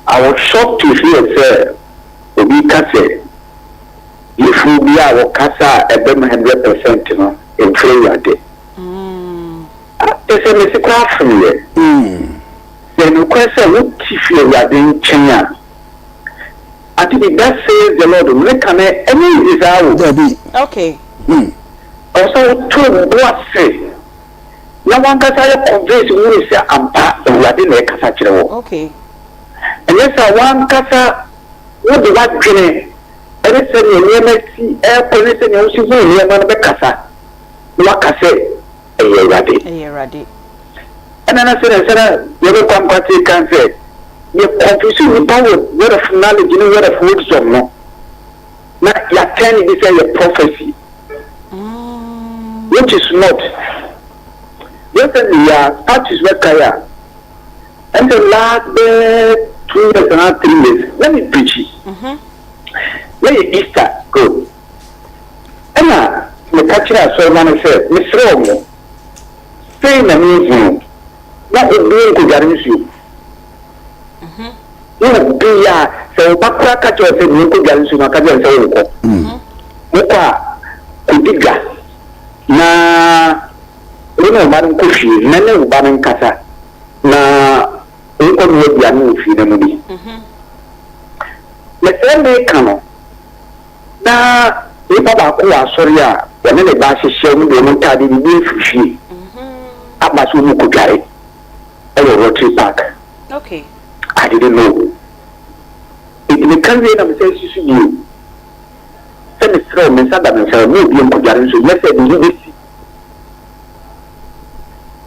I was shocked to hear sɛ obi ka sɛ diyifoɔ bi a ɔkasa a ɛbam 100% no mfiri Awurade. Ah, kyerɛ sɛ mese koraa fonoeɛ. Sɛ ɛyɛ nokorɛ sɛ wote firi Awurade nkyɛn a, ante bi thus says the Lord no ne ka no ɛnyɛ easy saa o. Dabi. Okay. Ɛwɔ sɛ woto wo bo ase na w'ankasa yɛ convince hunu sɛ ampa Awurade na ɛkasa kyerɛ wo. Okay. Ɛnyɛ saa w'ankasa wode w'adwene ne sɛdeɛ nneɛma si ɛrekɔ ne sɛdeɛ wosi hunu nneɛma no bɛkasa na waka sɛ ɛyɛ Awurade. Ɛyɛ Awurade. Ɛna na sɛdeɛ sɛ na yɛbɛkɔ ankwate kan sɛ yɛ confuse nnipa wɔ word of knowledge ne word of wisdom no na yɛatɛn ne bi sɛ yɛ prophecy which is not. Recently yɛ status bɛkae a ɛne sɛ last bɛɛ 2 years anaa 3 years na me preachi na yɛ Easter go ɛna meka kyerɛ asɔrema no sɛ mesrɛ ɔmo sei na menhunu na obi nkɔdware nsuo na obi a sɛ wo ba koraa ka kyerɛ wo sɛ menkɔdware nsuo no aka kyerɛ no sɛ wonkɔ wokɔ a kɔdi dwa na wo ne wo ba no nkɔ fie na ne wo ba no nkasa na wonkɔ noa aduane wɔ fie no mu bi. Na sɛ meka no na nipa baako wɔ asɔre a wɔne ne ba ahyehyɛ wɔn de wɔn ntaade biribi afiri fie aba sɛ wɔn kɔdware ɛwɔ Rotary Park. Okay. I didn't know. Enti meka wie na mesan si so bio sɛ mesrɛ wo, me nsa da me nsa mu obi nkɔdware nso nyɛ sɛ biribi bɛsi.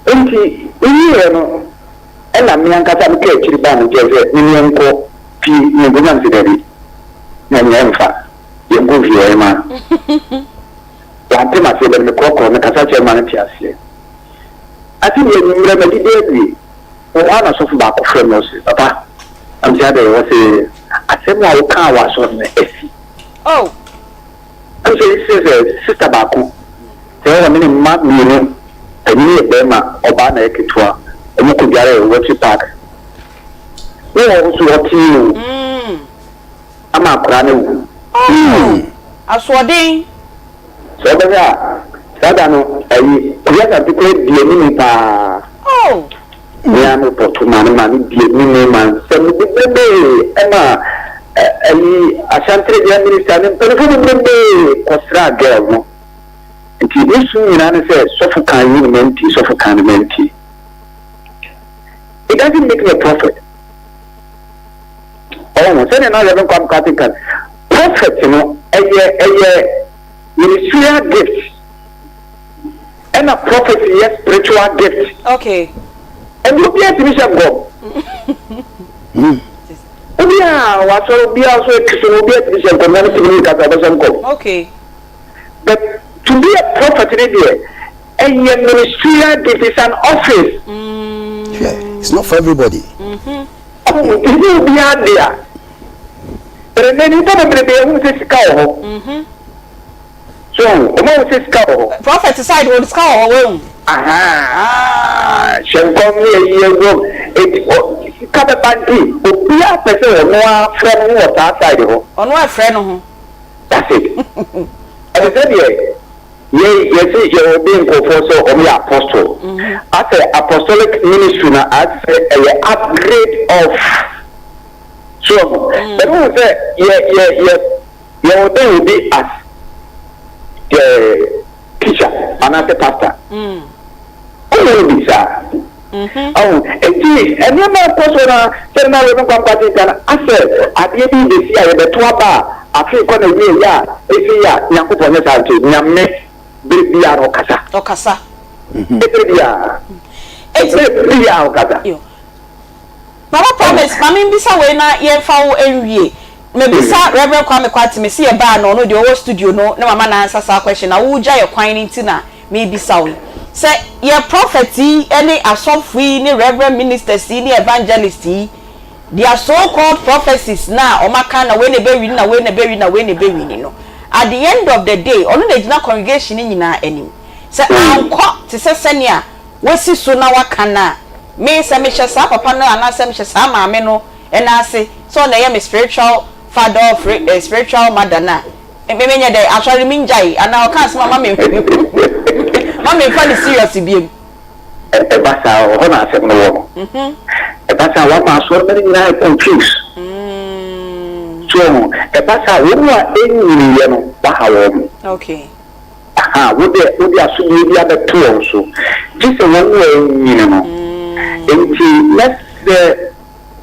Enti mewieɛ no ɛna me ankasa mekaa akyiri baa me nkyɛn sɛ me ne yɛnkɔ fie ne yɛnkɔ nya. Mese daabi, na ɛneɛ ɛmfa yɛnkɔ fie ɔhemaa. Wante m'aseɛ bɛno mekorɔkorɔ mekasa kyerɛ ma no te aseɛ. Ate deɛ anwummerɛ madidi awie wɔ hɔ a na sɔfo baako frɛ me ɔse papa na mese adɛn ɔse asɛm a wokaa wɔ asɔre no asi. Oh. Na mese sɛ sɛ sister baako sɛ ɔne ne mma mmienu panyin yɛ bɛrima ɔbaa na yɛ ketewa ɔmo kɔ dware Rotary Park na wɔ hɔ so ɔtee o ama akwaraa no awu. Oh. Asoɔden. Sɛ wobɛhwɛ a saa da no ayi Kofi Asante koraa di anim paa. Oh. Me ara me repɔto ma no ma no di anim ma nsɛm no bebrebee ɛma ayi Ashanti Regional Minister ne mpanyinfoɔ bebrebee kɔsraa girl no. Nti ne sum nyinaa ne sɛ sɔfo kan yi ne mantie, sɔfo kan ne mantie. It doesn't make me a prophet. Ɔho sɛdeɛ na Reverend Kwame Kwarteng kan prophet no ɛyɛ ɛyɛ ministerial gift ɛna prophecy yɛ spiritual gift. Okay. Ɛnti obiara tumi hyɛ nkɔm. Obiara wasɔre obiara nso akristo no obiara tumi hyɛ nkɔm na ne tumi ne kasa ɔbɛhyɛ nkɔm. Okay. But to be a prophet ne deɛ ɛyɛ ministerial gift, it's an office. Yeah, it's not for everybody. Ɔho ɛnyɛ obiara dea. But ɛnɛ nnipa bebrebe ahu sɛ sika wɔ hɔ. So wɔn ahu sɛ sika wɔ hɔ. Prophet side wɔ sika wɔ hɔ wɔahu. Aha, hyɛ nkɔm ne ayi aguam. Eti sika bɛba nti obiara pɛ sɛ ɔno ara frɛ no ho wɔ saa side hɔ. Ɔno afrɛ no ho. That's it. Ɛte sɛ deɛ yɛ yɛsi yɛ ɔde nkurɔfoɔ sɛ wɔn yɛ apostle. Asɛ apostolic ministry na asɛ ɛyɛ upgrade of so ɛno ho sɛ yɛ yɛ yɛ yɛ ɔde obi as yɛ teacher anaasɛ pastor. Ɔmo bi saa. Ɔho nti nneɛma ɛkɔ so na sɛ na Reverend Kwame Kwarteng ka no asɛ adeɛ bi bɛsi a yɛbɛto aba a. Afei kɔ na wie yɛ a ese yɛ a Nyankopɔn nyɛ saa nti Nyame bere biara no ɔkasa. Ɔkasa. Bere biara. Bere biara ɔkasa. Yo. Papa Promise, ma me mbisa wei na yɛnfa wo nwie. Mebisa Rev. Kwame Quartey, mese yɛbaa no ɔno deɛ ɔwɔ studio no na mama no ansa saa question na wo gya yɛ kwan no nti na mebisa wo yi. Sɛ yɛ prophet yi ne asɔfo yi ne Rev. Ministers yi ne evangelist yi Their so called prophecies no a wɔaka na wei na ɛbɛwini na wei na ɛbɛwini na wei na ɛbɛwini no, at the end of the day ɔno na ɛgyina congregation no nyinaa anim. Sɛ ankɔ te sɛ sɛnea wasi so na waka no a, me sɛ mehyɛ saa papa no anaasɛ mehyɛ saa maame no nan ase sɛ ɔno na ɛyɛ me spiritual father or spiritual mother no a, me menyɛ dɛn? Asɔre no mengyae anaa ɔka asɛm a ma me ma memfa no serious biom. Ɛba saa a, ɛhɔ na asɛm no wɔ no. Ɛba saa a, wɔama asɔremma no nyinaa ayɛ confuse. So wɔn, ɛba saa a, wɔn a ɛnnyiniiɛ no, wɔaha wɔn. Aha, wode, wode asodie bi abɛto wɔn so, gye sɛ wɔn a ɛnyini no. Enti mɛsrɛ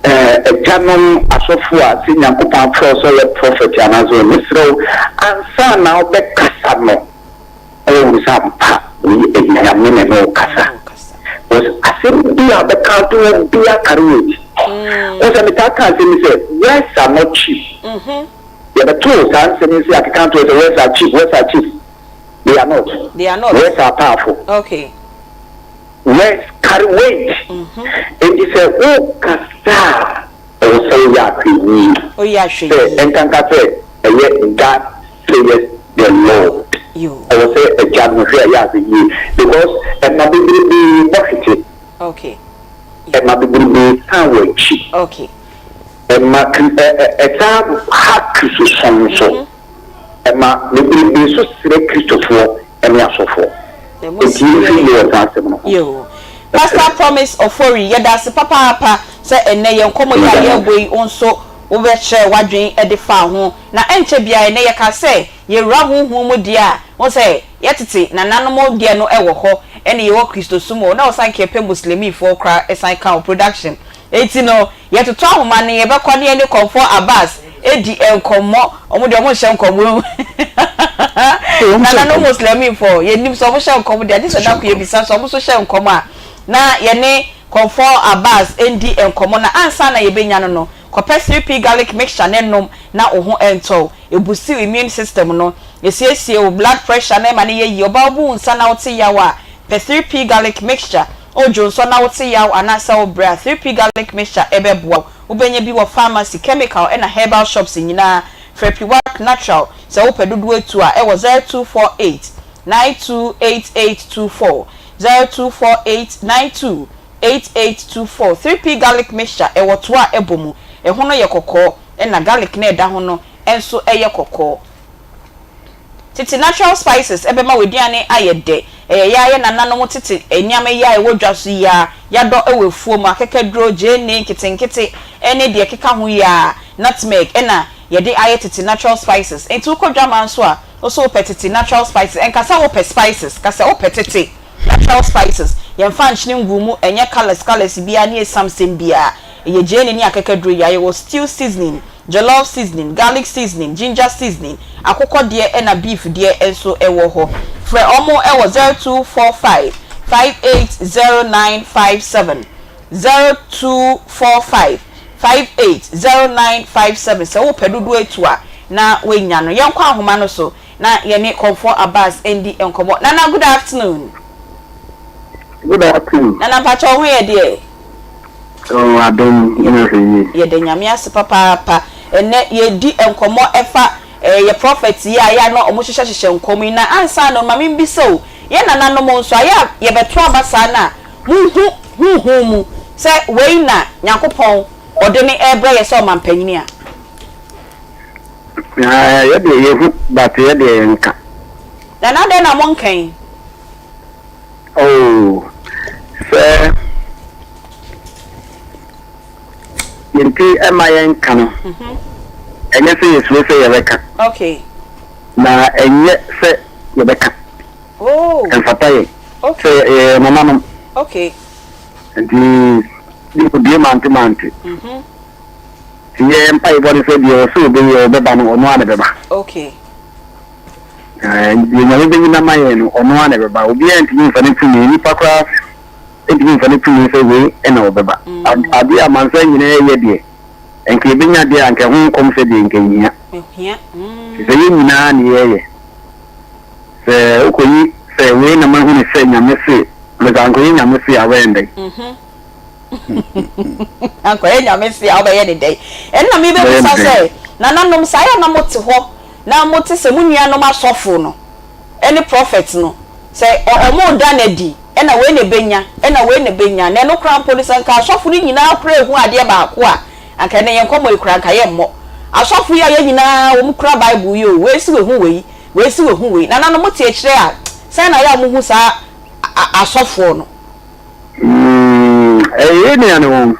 ɛɛ agyanom asɔfo a sɛ Nyankopɔn afrɛ wo sɛ ɔyɛ prophet anaasɛ mesrɛ wo, ansa na wobɛkasa no, na wahu sɛ ampa wei ɛyɛ Nyame na ɛne wo kasa because asɛm bi a bɛka ato hɔ biara carry weight. Wohu sɛ metaa ka asɛm bi sɛ words are not cheap. Yɛbɛtoo saa nsɛm yi sɛ yɛakeka ato hɔ sɛ words are cheap, words are cheap. They are not. They are not. Words are powerful. Okay. Words carry weight. Enti sɛ wokasa a ɛwɔ sɛ woyɛ ahwɛyie. Woyɛ ahwɛyie. Sɛ ɛnkanka sɛ ɛyɛ God Saith the Lord. Ɛwɔ sɛ agya no hwɛ ɛyɛ ase yie because ɛma bebrebee bɔ hwete. Ɛma bebrebee san wɔ akyi. Ɛma ɛsan ha Kristosom nso. Ɛma bebrebee nso srɛ Kristofoɔ ne asɔfoɔ. Enti yɛnhwɛ yie wɔ saa asɛm no ho. Pastor Promise Ofori, yɛda ase papaapa sɛ ɛnnɛ yɛn nkɔmmɔ yi a yɛrebɔ yi wo nso wobɛkyerɛɛ w'adwene de faa ho. Na ɛnkyɛ biara ɛnnɛ yɛka sɛ yɛwura honhom mu deɛ a, wohu sɛ yɛtete nananom deɛ no wɔ hɔ, ɛne yɛwɔ Kristosom wɔ hɔ, na wɔsan ka yɛpɛ Muslimifoɔ koraa san ka ho, production. Enti no, yɛtoto ahoma no, yɛbɛkɔ ne yɛne Kɔmfoɔ Abbas adi nkɔmmɔ, wɔn deɛ wɔnhyɛ nkɔm o. Nananom Muslimifoɔ, yɛnnim sɛ wɔhyɛ nkɔm deɛ, agye sɛ da ko yɛbisa sɛ wɔn nso hyɛ nkɔm a, na yɛne Kɔmfoɔ Abbas ndi nkɔmmɔ, na ansa na yɛbɛnya no no, Kɔpɛ 3P garlic mixture ne nom na wo ho ntɔ wo. Ɛbusti wo immune system no. Ɛsiesie wo blood pressure na ɛma no yɛ yie. Ɔbaa wobu wo nsa na wote yaw a, pɛ 3P garlic mixture. Wodwo nsɔ na wote yaw anaasɛ wobrɛ a, 3P garlic mixture bɛboa wo. Wobɛnya bi wɔ pharmacy, chemical ɛna herbal shops nyinaa. Frɛ Piwak Natural sɛ wopɛ dodoɔ atu a ɛwɔ 0248 928824, 0248 92. 8824 3P garlic mixture ɛwɔ toa a ɛbɔ mu, ɛho no yɛ kɔkɔɔ ɛna garlic no a ɛda ho no nso yɛ kɔkɔɔ. Tete natural spices ɛbɛma w'aduane ayɛ dɛ, ɛyɛ yɛ a yɛ nananom tete nneɛma yi a ɛwɔ dwa so yi ara, yɛadɔ wɔ afuo mu, akekaduro, gyeene nketenkete ne deɛ ɛkeka ho yi ara, nutmeg ɛna yɛde ayɛ tete natural spices. Enti wokɔ dwaman nso a, wo nso wopɛ tete natural spices, ɛnka sɛ wopɛ spices, ka sɛ wopɛ tete. Natural spices, yɛnfa nkyene nguu mu, ɛnyɛ colours colours biara ne esiamsɛm biara. Ɛyɛ gyeene ne akakaduro yi a, yɛwɔ stew seasoning, jollof seasoning, garlic seasoning, ginger seasoning, akokɔ deɛ ɛna beef deɛ nso ɛwɔ hɔ. Frɛ wɔn wɔ 0245 580957, 0245 580957 sɛ wopɛ dodoɔ atu a na woanya no. Yɛnkɔ ahoma no so. Na yɛne Kɔmfoɔ Abbas ndi nkɔmmɔ. Nana good afternoon. Good afternoon. Nana mpakyɛ wo ho yɛ deɛ? Oh adom yɛn ahwɛ yie. Yɛda Nyame ase papaapa. Ɛnɛ yɛredi nkɔmmɔ ɛfa yɛ prophet yi a yɛ a na ɔmo hyehyɛ hyehyɛ nkɔm yi. Na ansa no ma me mbisa o, yɛn nananom nso ayɛ a yɛbɛto aba saa no a, mo hu honhom mu sɛ wei na Nyankopɔn ɔde no ɛrebrɛ yɛ sɛ ɔmanpanyini a? Aah yɛ deɛ yɛ hu but yɛ deɛ yɛ nka. Nana adɛn na mo nka yi. Oh sɛ yɛ nti ɛma yɛ nka no ɛnyɛ sɛ yɛ suro sɛ yɛ bɛ ka. Okay. Na ɛnyɛ sɛ yɛ bɛ ka. Oh. Ɛnfata yɛ. Okay. Sɛ yɛ yɛ nananom. Okay. Nti yɛ bie mante mante. Nti yɛn mpaebɔ ne sɛ deɛ ɔsɛ ɔbɛyi ɔbɛba no ɔno ara na ɛbɛba. Okay. Deɛ Nyame bɛyi no ama yɛn no ɔno ara na ɛbɛba. Obiara ntumi mfa ne tumi, nipa koraa ntumi mfa ne tumi sɛ wei na ɔbɛba. Adeɛ a amansan nyinaa yɛ deɛ, nka yɛbɛnya deɛ a nka ɛho nkɔmhyɛ deɛ nka ɛnhia. Ɛfiri sɛ yɛn nyinaa na yɛyɛ. Sɛ wokɔyi sɛ wei na mahunu sɛ Nyame se, na sɛ ankɔyɛ Nyame se a wobɛyɛ no dɛn? Ankɔyɛ Nyame se a wobɛyɛ no dɛn? Ɛno na mebɛbisa sɛ, nananom, saa yɛ a na mote hɔ na mote sɛ mo nuanom asɔfo no ne prɔfɛt no, sɛ wɔreda no adi, ɛna wei na ɛbɛnya, ɛna wei na ɛbɛnya, na ɛno koraa mpo no, sɛ anka asɔfo no nyinaa koraa rehu adeɛ baako a, anka ɛnnɛ yɛn nkɔmmɔ yi koraa anka yɛremmɔ. Asɔfo yi a yɛn nyinaa wɔkura Bible yi o, wei se wahu wei, wei se wahu wei. Nananom, mote akyire a, sɛn na ɛyɛ a mohu saa asɔfoɔ no? Ɛyɛ yɛn nuanom,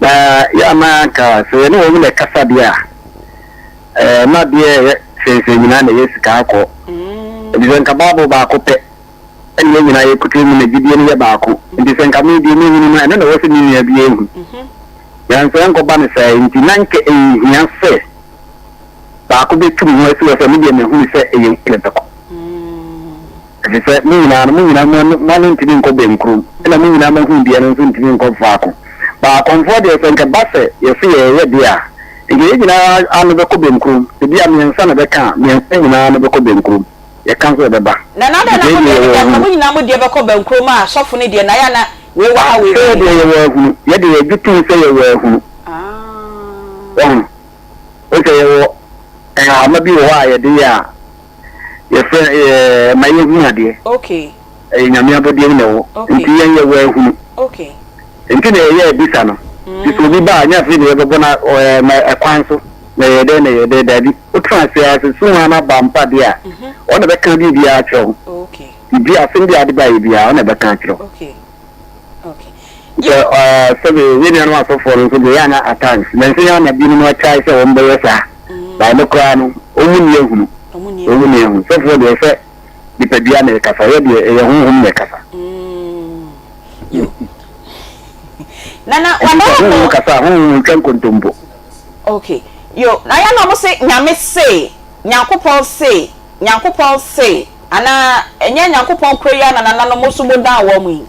na yɛ a na anka sɛ yɛne wɔn na ɛkasa deɛ a, Ɛɛ, na adeɛ a ɛyɛ sɛnsɛn nyinaa na ɛyɛ sika akɔ. Efisɛ nka Bible baako pɛ na yɛn nyinaa yɛkuta mu na gyidie no yɛ baako. Nti sɛ nka me deɛ mehunu no, ɛno na ɛwɔ sɛ me nua biara hu. Nanso ɛnkɔba no saa nti, na nka ɛnhia sɛ baako bɛtu ne ho asi hɔ sɛ me deɛ mahunu sɛ ɛyɛ wei na ɛbɛkɔ. Efisɛ mo nyinaa no, mo nyinaa mo ano, mo ano ntumi nkɔ bɛnkurom, ɛna mo nyinaa mo ahudeɛ no nso ntumi nkɔ faako. Ba akɔmfoɔ deɛ, sɛ nka ɛba sɛ yɛse yɛreyɛ deɛ a, nka yɛn nyinaa ano bɛkɔ bɛnkurom. Sɛ bia mmiɛnsa na ɛbɛka a, mmiɛnsa nyinaa ano bɛkɔ bɛnkurom. Yɛka nso ɛbɛba. Nana adɛn na Nti mo yɛn deɛ deɛ no yɛwɔ deɛ anka ahunu. mo nyinaa mo deɛ bɛkɔ bɛnkurom a sɔfo no deɛ na ayɛ a na wei wɔ ha wei Sɛ wɔ yɛ deɛ ha. yɛwɔ ahunu. Yɛ deɛ yɛgye tom sɛ yɛwɔ ahunu. Wahu? Wohu sɛ yɛwɔ nhahama bi wɔ hɔ a yɛde yɛ a, Yɛfrɛ ɛɛ ma yɛhunu adeɛ. Okay. Ɛyɛ Nyame abɔdeɛ mu na ɛwɔ. Okay. Nti yɛn yɛwɔ ahunu. Okay. Nti na yɛyɛ abisa no. Nti sɛ obi ba a, nyɛ afei na yɛbɛbɔ no ɛɛ ma ɛkwan so na ɛyɛ dɛn na ɛyɛ dɛn, daabi. Wotena ase ara sɛ sum ara no aba ampa deɛ a, ɔno na ɛbɛka biribiara akyerɛ wo. Okay. Biribi asɛm bi a ade baeɛ biara, ɔno na ɛbɛka akyerɛ wo. Okay. Okay. Sɛ ɛɛ sɛbe yɛn nuanom asɔfoɔ no nso deɛ ɛyɛ a na at times, nansa yi ara na binom atrae sɛ wɔbɛyɛ saa. Na ɛno koraa no, wɔn nni ahunu. Wɔn nni ahunu. Sɔfoɔ deɛ sɛ nipadua na ɛkasa, yɛ deɛ ɛyɛ honhom na ɛkasa. Nana, Nti sɛ honhom kasa a, honhom ntwa nkontompo. Okay. Yo, na yɛ na wɔn se Nyame se, Nyankopɔn se, Nyankopɔn se, anaa ɛnyɛ Nyankopɔn koro yi ara na nananom mo nso mo dan wɔn yi?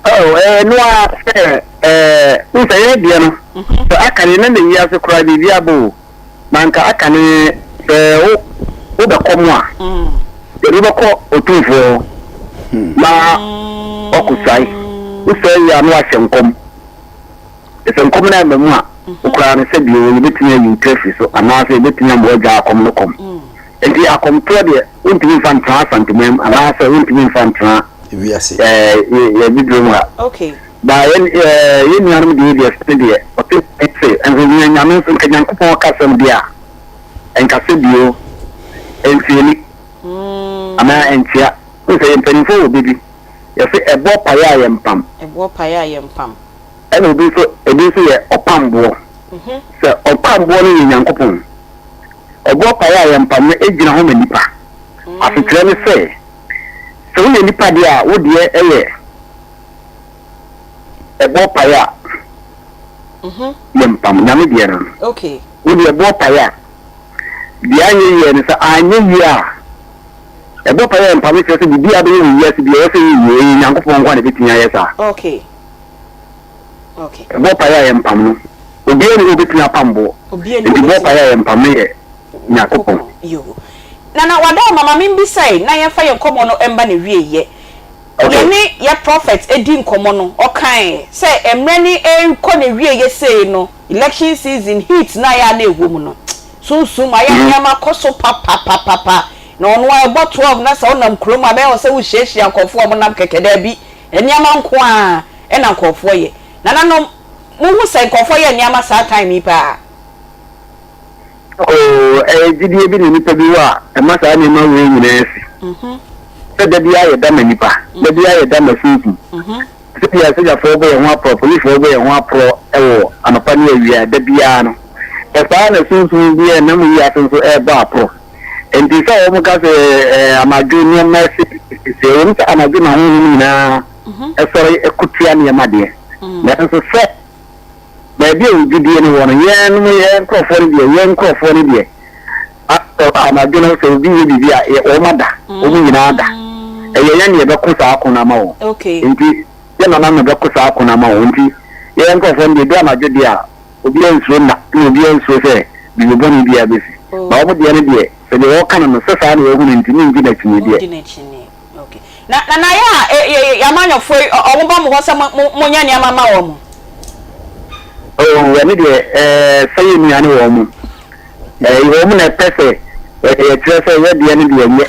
Oh, ɛyɛ ɛno ara sɛ ɛɛ, wohu sɛ yɛn deɛ no, sɛ aka ne na na wiase koraa biribi abɔ o, na anka aka ne sɛ wo wobɛkɔ mu a, yɛde wobɛkɔ Otumfoɔ hɔ na wakɔsuae. Wosuae wie a na wahyɛ nkɔm. Sɛ nkɔm no amma mu a, wo koraa no sɛdeɛ ɛwɔ yɛbɛtumi ayi wo tiri afiri so anaasɛ yɛbɛtumi ama woagyaa akɔm no kɔm. Enti akɔmtoɔ deɛ wontumi mfa ntena Asanteman mu anaasɛ wontumi mfa ntena Wiase. yɛn abibire mu ha. Ba yɛn yɛn nuanom deɛ deɛ sɛ deɛ ɔte se nso nea Nyame nso nka Nyankopɔn kasɛm deɛ a nka sɛ bio ɛntiani anaa ɛntia. Wohu sɛ yɛn mpanimfoɔ wɔ bɛ bi yɛse ɛboɔ paeɛ a yɛmpam. Ɛboɔ paeɛ a yɛmpam. Ɛna obi nso, ebi nso yɛ ɔpam boɔ. Sɛ ɔpam boɔ no yɛ Nyankopɔn. Ɔboɔ paeɛ a yɛmpam no gyina hɔ ma nipa. Asekyerɛ ne sɛ, sɛ woyɛ nipa deɛ a, wo deɛ yɛ ɛboɔ paeɛ a yɛmpam. Nyame deɛ no no. Wo deɛ ɛboɔ paeɛ a, deɛ anyɛ yie ne sɛ anyɛ yie a, ɛboɔ paeɛ a yɛmpam no kyerɛ sɛ biribiara bɛyɛ wɔ wiase biara ɛwɔ sɛ ɛyɛ yie. Ɛyɛ Nyankopɔn nko ara na ɛbɛtumi ayɛ saa. Ɛboɔ paeɛ a yɛmpam no, obiara nni hɔ a ɔbɛtumi apam boɔ. Enti boɔ paeɛ a yɛmpam no yɛ Nyankopɔn. Yoo. Nana Wadaama ma membisa yi na yɛmfa yɛn nkɔmmɔ no mma n'awieɛ. Yɛne yɛ prophet di nkɔmmɔ no, ɔkae sɛ mmerɛ no rekɔ n'awieɛ sei no, election season, heat no a ɛyɛ a na ɛwɔ mu no, sunsum ayɛ a nneɛma kɔ so papapapapa. Na ɔno ara ɛbɔ 12 na sɛ wonam kurom a bɛyɛ wo sɛ wohyiahyia nkurɔfoɔ a wɔnam kɛkɛ, daabi. Nneɛma nko ara na nkurɔfoɔ yɛ. Nananom, mohu sɛ nkurɔfoɔ yɛ nneɛma saa time yi paa? Oh, ɛyɛ gyidie bi na nipa bi wɔ a ɛma saa nneɛma wei nyinaa si. Sɛ da biara yɛda ma nipa, da biara yɛda ma sunsum. Sɛ bia sogyafoɔ bɔ yɛn ho aporɔ, polisifoɔ bɔ yɛn ho aporɔ wɔ anɔpa ne awia, da biara no. Sɛ saa na sunsum bi a ɛnam wiase nso ɛrebɔ aporɔ. Enti sɛ wɔka sɛ anadwo nneɛma siesie, ɛwom sɛ anadwo na honhom nyinaa sɔre ko tia nneɛma deɛ, nanso sɛ na Baabi a odwudie no wɔ no, yɛn nom yɛn nkorɔfoɔ no deɛ, yɛn nkorɔfoɔ no deɛ, anadwo no sɛ obi yɛ biribi a, wɔn ada, wɔn nyinaa ada. Ɛyɛ yɛn na yɛbɛko saa ko no ama wɔn. Nti, yɛn nananom na ɛbɛko saa ko no ama wɔn. Nti, yɛn nkorɔfoɔ no deɛ, ɛduru anadwo deɛ a, obiara nsuro nna, ɛna obiara nsuro sɛ biribi bɔne biara bɛsi. Ba wɔn deɛ no deɛ, sɛ deɛ wɔka no no, sɛ saa na wɔahu no nti, mengye no akyinnye deɛ. Okay. Na na na yɛ a e, yɛ yɛ amanyɔfoɔ yi wɔn ba mo hɔ sɛ mo mo monyɛ nneɛma ma wɔn. Oh, ɛne deɛ ɛɛ sɛ yɛ nua ne wɔn mo. Ɛɛ wɔn na ɛpɛ sɛ yɛkyerɛ sɛ yɛ deɛ ne deɛ nyɛ.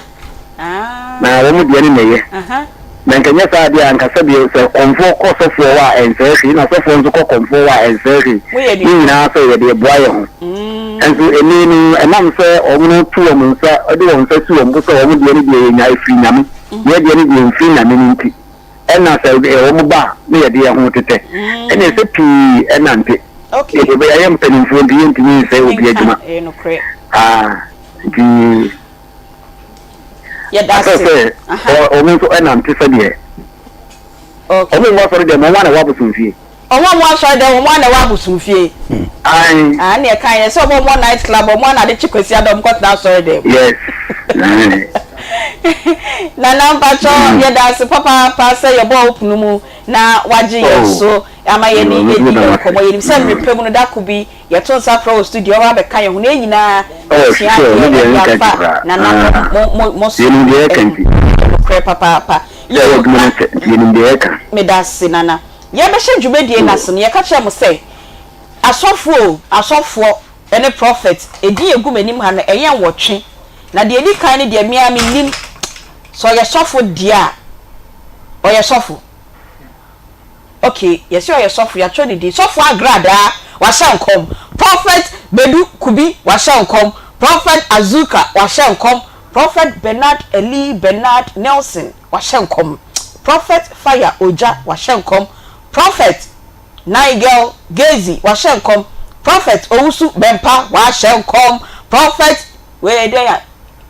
Ah. Na wɔn deɛ ne na ɛyɛ. Na nka nyɛ saa deɛ anka sɛdeɛ sɛ kɔmfoɔ kɔ sɔfoɔ hɔ a ɛnsɛe hwee na sɔfoɔ nso kɔ kɔmfoɔ hɔ a ɛnsɛe hwee. Ne nyinaa sɛ yɛde boa yɛ ho. Nso ɛnnɛ no, ɛnam sɛ wɔto wɔn nsa de wɔn nsa si wɔn bo sɛ wɔn deɛ no deɛ yɛnya ɛfiri Nyame, na yɛn deɛ no deɛ ɛmfiri Nyame no nti, ɛna sɛ wɔn ba a na yɛde yɛn ho tetɛ. Ɛna ɛsɛ pii ɛnante. Yɛbɛ yɛayɛ mpanimfoɔ nti yɛntumi nsɛe obi adwuma. Ah, nti ɛsɛ sɛ wɔn nso ɛnante sɛdeɛ wɔn mmɔ asɔre deɛ wɔn na ɛwɔ abosomfie. Ɔmo a ɔmo asɔre dɛm ɔmo a na ɛwɔ abosomfie. Ae. Ah ɛna ɛka yɛ sɛ ɔmo a ɔmo wɔ night club ɔmo a na ade kye Kwasiada ɔmo kɔ tena asɔre dɛm. Yes. Ae. Nana mpakyɛw yɛda ase papaapa sɛ yɛbɔɔ wo pono mu na wagye yɛn so ama yɛne adi nkɔmmɔ. Yɛnim sɛ mmere pa mu no da ko bi yɛto nsa frɛ wo studio ɔba abɛka yɛn ho na yɛn nyinaa yɛsua adeɛ ɛde afa nananom mo mo mo som ho. Ɛyɛ nokorɛ papaapa. Yoo na medase Nana. Yɛrebɛhyɛ dwumadie no ase no, yɛka kyerɛɛ mo sɛ, Asɔfoɔ o, asɔfoɔ ne prɔfɛt, edin a ɛgu m'anim ha no, ɛyɛ nwɔtwe. Na deɛ ɛdi kan no deɛ, me ara mennim sɛ ɔyɛ sɔfo deɛ a, ɔyɛ sɔfo. Ok, yɛse ɔyɛ sɔfo, yɛatwerɛ ne din. Sɔfo Agradaa, wahyɛ nkɔm. Prɔfɛt Badu Kubi, wahyɛ nkɔm. Prɔfɛt Azuka, wahyɛ nkɔm. Prɔfɛt Bernard Eli Bernard Nelson, Wahyɛ nkɔm. Prophet Fire Ogya wahyɛ nkɔm. Prophet Nigel Gezi wahyɛ nkɔm. Prophet Owusu Bɛmpa wahyɛ nkɔm. Prophet wei yɛ dɛn a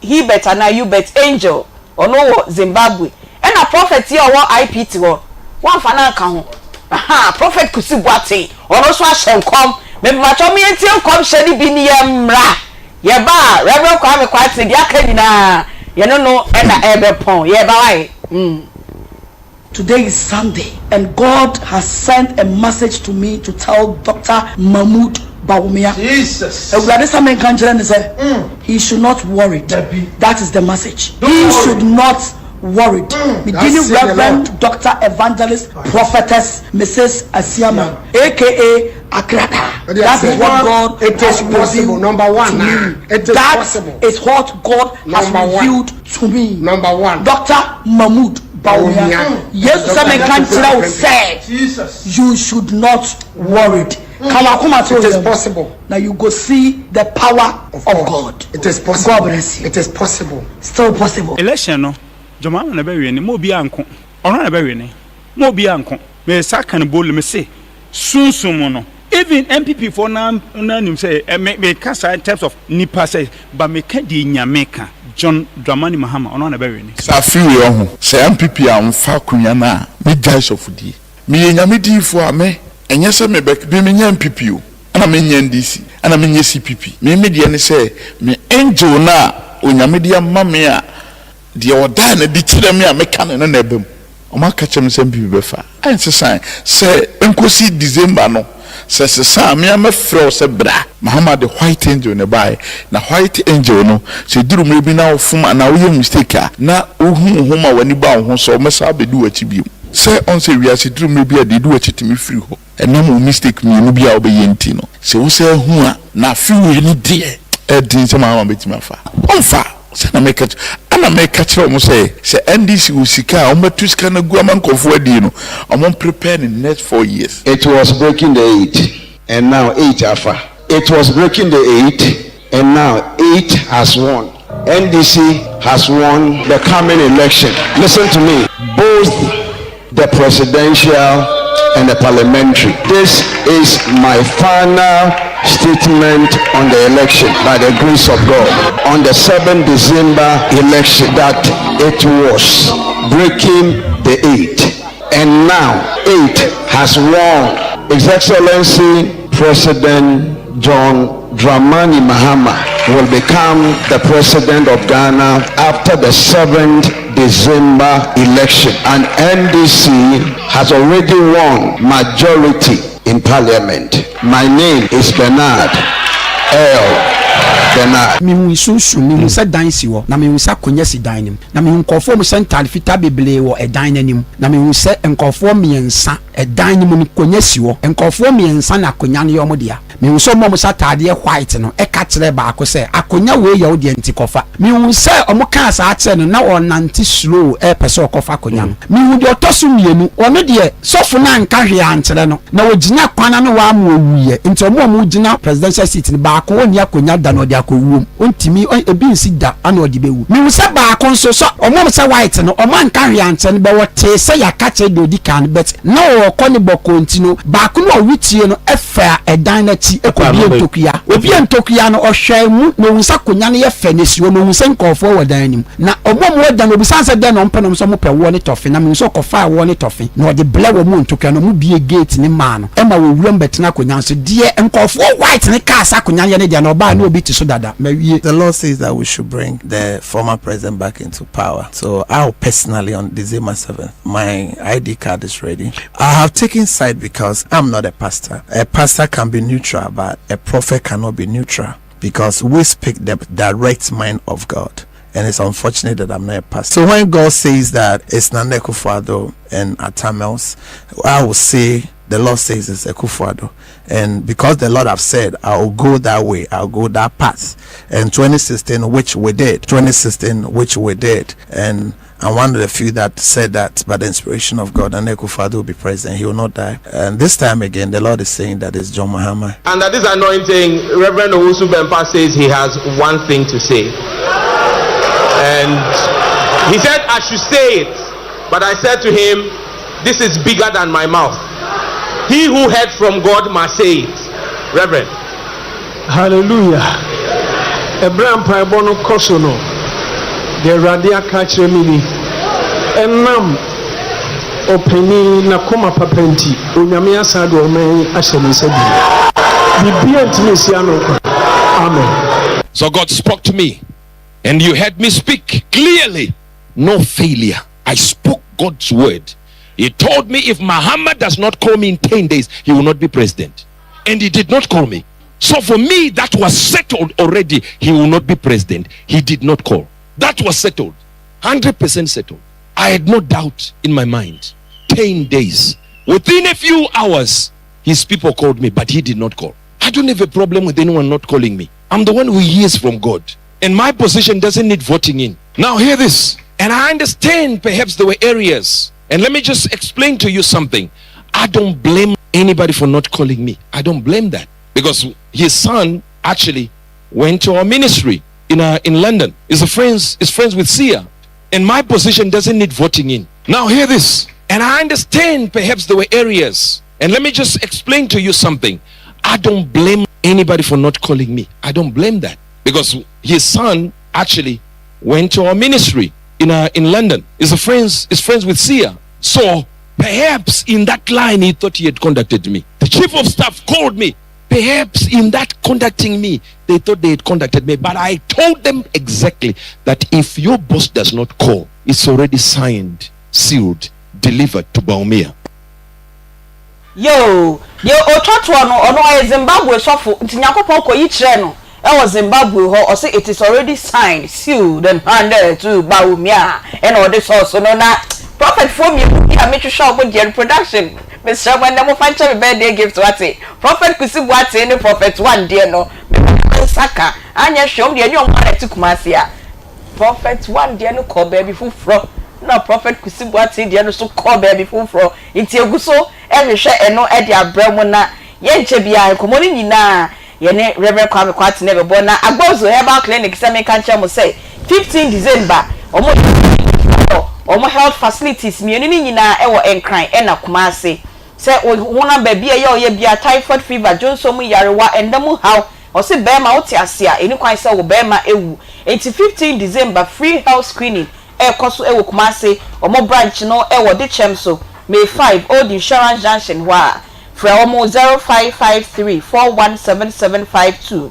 Hebert anaa Hubert Angel ɔno wɔ Zimbabwe. Ɛna prophet yi a ɔwɔ IPT hɔ wamfa no anka ho. Ahaa Prophet Kusi Boateng ɔno nso ahyɛ nkɔm. Mepakyɛw mo yɛntie nkɔmhyɛ no bi ne yɛmmra. Yɛba a, Rev. Kwame Kwarteng, deɛ aka nyinaa, yɛne no na ɛrebɛpɔn. Yɛreba wae? Mm. Today is Sunday and God has sent a message to me to tell Doctor Mahmood Bawumia. Jesus. Awurade sɛ menka nkyerɛ no sɛ he should not worried. Dabi. That is the message. Don't He worry. should not worried. Me That's din ne it, the Reverend Lord. Doctor Evangelist Prophetess Mrs. Asiamah aka Agrada. Ɔde That is ase. what God It has is possible. revealed Number one, to nah. me. It is That possible. is what God has Number one. revealed to me. Number one. Doctor Mahmood Bawumia. Bawumia. Yesu sɛ Dr. menka nkyerɛ wo sɛ Jesus. you should not worried. Ka w'akoma to It is yam possible. na you go see the power of God. It is possible. God bless you. It is possible. Still possible. Election no, John Mahama na ɛbɛwene, ma obiara nko. Ɔno na ɛbɛwene, ma obiara nko. Me sa ka no boldly, me se, sunsum mu no, even NPP foɔ naa naa nim sɛ, eh, me me ka saa in terms of nipa sɛ, but me ka deɛ Nyame ka, John Dramani Mahama, ɔno na ɛbɛwene. Sɛ afe wei ɔho, sɛ NPP anfa akonwa no a, me gyae sɔfodie. Me yɛ Nyame diyifoɔ a, me, ɛnyɛ sɛ me bɛ, me me nyɛ NPP o, ɛna me nyɛ NDC, ɛna me nyɛ CPP. Me me deɛ ne sɛ, me angel no a Onyame de ama me a, Deɛ ɔdaa no adi kyerɛ me a meka no no na ɛba mu. Wɔaka kyerɛ me sɛ MPP bɛfa. Ɛnsesae. Sɛ ɛnkɔsi December no, sɛ ɛsesa a, me ara mɛfrɛ wo sɛ bra. Mahama de white angel na ɛbaeɛ. Na white angel no, sɛ ɛduru mmerɛ bi na wofom anaa woyɛ mistake a, na wohu wo ho ma w'ani ba wo ho so a, wɔbɛsan abɛdi w'akyi bio. Sɛ ɔn sɛ wiase duru mmerɛ bi a, deɛ ɛdi w'akyi tumi firi hɔ. Ɛnam wo mistake mienu bi a wobɛyɛ nti no, sɛ wo san hu a, na afe wei no deɛ, ɛden sɛ Mahama bɛtumi afa. Ɔmfa! Sɛ na meka ɛna meka kyerɛ wɔn sɛ, sɛ NDC wɔ sika a, wɔbɛto sika no agu ama nkurɔfoɔ adie no, wɔn prepare ne next 4 years. It was breaking the eight and now eight afa. It was breaking the eight and now eight has won. NDC has won the coming election. Listen to me. Both the presidential and the parliamentary. This is my final statement on the election by the grace of God. On the 7th December election that it was breaking the eight. And now eight has won. His Excellency. President John Dramani Mahama will become the president of Ghana after the 7th December election. And NDC has already won majority in parliament. My name is Bernard L. Bernard. Mihuu sunsum, mihuu sɛ dan si hɔ, na mihuu sɛ akonnwa si dan no mu, na mihuu nkurɔfoɔ a wɔhyɛ ntaade fitaa bebree wɔ ɛdan no anim, na mihuu sɛ nkurɔfoɔ mmiɛnsa, ɛdan no mu no, akonnwa si hɔ, nkurɔfoɔ mmiɛnsa na akonnwa no yɛ wɔn dea. Mihuu sɛ wɔn a wɔhyɛ ataadeɛ white no ka kyerɛɛ baako sɛ, Akonnwa wei yɛ wo deɛ nti kɔfa. Mihuu sɛ wɔkaa saa kyerɛɛ no na ɔrenante slow repɛ sɛ ɔkɔfa akonnwa no. Mihuu deɛ ɔtɔ so mmienu, ɔno deɛ sɔfo no anka hwee ankyerɛ no, na ɔgyina kwan ano hɔ ara ma ɔwuiɛ. Nti wɔn a wɔgyina presidential seat no, baako ɔnni akonnwa da na ɔde akɔ wuom. Ɔntumi, ebi nsi da na ɔde bɛwu. Mihuu sɛ baako nso, sɛ wɔn a wɔhyɛ white no, wɔanka hwee ankyerɛ no, but wɔtee sɛ yɛaka kyerɛ deɛ ɔdi kan no, but na ɔrekɔ ne bɔkɔɔ nti no, baako no a ɔwe tie no faa ɛdan no akyi kɔbuee ntokua. Ɔbuee ntokua no, ɔhwɛɛ mu na ɔhuu sɛ akonnwa no yɛ fɛ na ɛsi hɔ, na ɔhuu sɛ nkurɔfoɔ wɔ dan no mu. Na wɔn a wɔwɔ dan no, ɔbisaa no sɛ dɛn na wɔpɛ, na wɔn nso wɔpɛ woɔ ne tɔfe. Na mehuu sɛ ɔkɔfaa woɔ ne tɔfe, na ɔde brɛɛ wɔn wɔ ntokua no, wɔbuee gate no maa no ma ɔwura mu bɛtenaa akonnwa no so. Deɛ nkurɔfoɔ white no kaa sɛ akonnwa no yɛ ne dea no, ɔbaa na obi te so dada. Mawie. The Lord says that we should bring the former president back into power. So I personally on December 7th, my ID card is ready. I have taken side because I'm not a pastor. A pastor can be neutral, but a prophet cannot be neutral because we speak the direct mind of God. And it's unfortunate that I'm not a pastor. So when God says that it's Nana Akufo-Addo and Atta Mills, I will say the Lord says it's Akufo-Addo. And because the Lord have said, I'll go that way, I'll go that path. And 2016, which we did, 2016, which we did. And I'm one of the few that said that by the inspiration of God, Nana Akufo-Addo will be president. He will not die. And this time again, the Lord is saying that it's John Mahama. Under this anointing, Reverend Owusu Bempah says he has one thing to say. And he said I should say it. But I said to him, this is bigger than my mouth. He who heard from God must say it. Reverend. Hallelujah! Ɛberɛ a mpaebɔ no kɔ so no, deɛ Awurade aka akyerɛ me ni, Ɛnam ɔpanin yi n'akoma papa nti, Onyame asan de ɔman yi ahyɛ ne nsa bio. Biribiara ntumi nsi ano kwan. Amen. So God spoke to me and you heard me speak clearly no failure I spoke God's word he told me if Mahama does not call me in 10 days he will not be president and he did not call me so for me that was settled already he will not be president he did not call that was settled 100% settled I had no doubt in my mind 10 days within a few hours his people called me but he did not call I don't have a problem with anyone not calling me I'm the one who hears from God and my position doesn't need voting in now hear this and I understand perhaps there were areas and let me just explain to you something I don't blame anybody for not calling me I don't blame that because his son actually went to our ministry in uh, in London is a friends is friends with Sia and my position doesn't need voting in now hear this and I understand perhaps there were areas and let me just explain to you something I don't blame anybody for not calling me I don't blame that because his son actually went to our ministry in uh, in London is a friends is friends with Sia so perhaps in that line he thought he had contacted me the chief of staff called me perhaps in that contacting me they thought they had contacted me but I told them exactly that if your boss does not call it's already signed sealed delivered to Bawumia Yoo, deɛ ɔtwa toɔ no, ɔno ɔyɛ Zimbabwe sɔfo, nti Nyankopɔn kɔyi kyerɛɛ no wɔ Zimbabwe hɔ, ɔse it is already signed, sealed and handed to Bawumia, ɛna ɔde sɔɔ so no, na prophet foɔ mmienu bi a mehwehwɛ wɔn deɛ no, production, mesrɛ mo ɛnnɛ mofa nkyɛ me birthday gift wate, Prophet Kusi Boateng ne Prophet One deɛ no, mepɛ me nsa ka, anyɛ hwee, wɔn deɛ ɛnyɛ wɔn ara na ɛte Kumasi a. Prophet One deɛ no kɔɔ baabi foforɔ na Prophet Kusi Boateng deɛ no nso kɔɔ baabi foforɔ nti yɛgu so rehwehwɛ ɛno de abrɛ mo na yɛnkyɛ biara nkɔmmɔ no nyinaa yɛne Rev Kwame Kwarteng na ɛbɛbɔ na Agbozo Herbal Clinic sɛ menka nkyerɛ mo sɛ 15 December wɔn yɛ clinic wɔ wɔn health facilities mmienu no nyinaa wɔ Nkran ɛna Kumasi sɛ wo honam baabi a ɛyɛ ɔyɛ biara typhoid fever dwonsɔ mu nyarewa ɛnna mu haw Ɔse bɛɛma wote ase a ɛni kwan sɛ wo bɛɛma ɛwu enti 15 December free health screening ɛɛkɔ so ɛwɔ Kumasi ɔmo branch no ɛwɔ Dekyɛm so May 5 Old Insurance Junction hɔ a. Frɛ wɔn 0553 417752.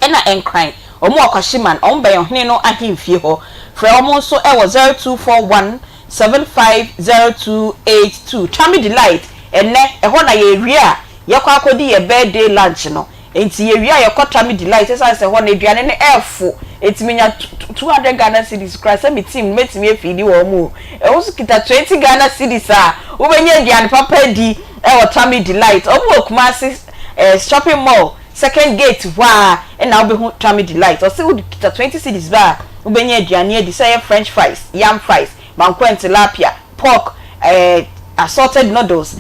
Ɛna Nkran, wɔn wɔ Kwashiman, wɔn bɛn ɔhene no ahemfie hɔ. Frɛ wɔn nso wɔ 0241 750282. Tummy Delight, ɛnnɛ, ɛhɔ na yɛrewie a yɛkɔ akɔdi yɛn birthday lunch no. Enti yɛwie a yɛkɔ Tummy Delight ɛsiane sɛ ɛhɔ no aduane no ɛfo. Enti menya 200 Ghana cedis koraa sɛ me team no mɛtumi afiidi wɔn o. Wo nso kita 20 Ghana cedis a wobɛnya aduane papa adi wɔ Tummy Delight. Wɔn wɔ Kumasi shopping mall second gate hɔ ara na wobɛhu Tummy Delight. Ɔse wode kita 20 cedis ba a wobɛnya aduane adi sɛ ɛyɛ French fries, yam fries, banku and tilapia, pork, eh, assorted noodles,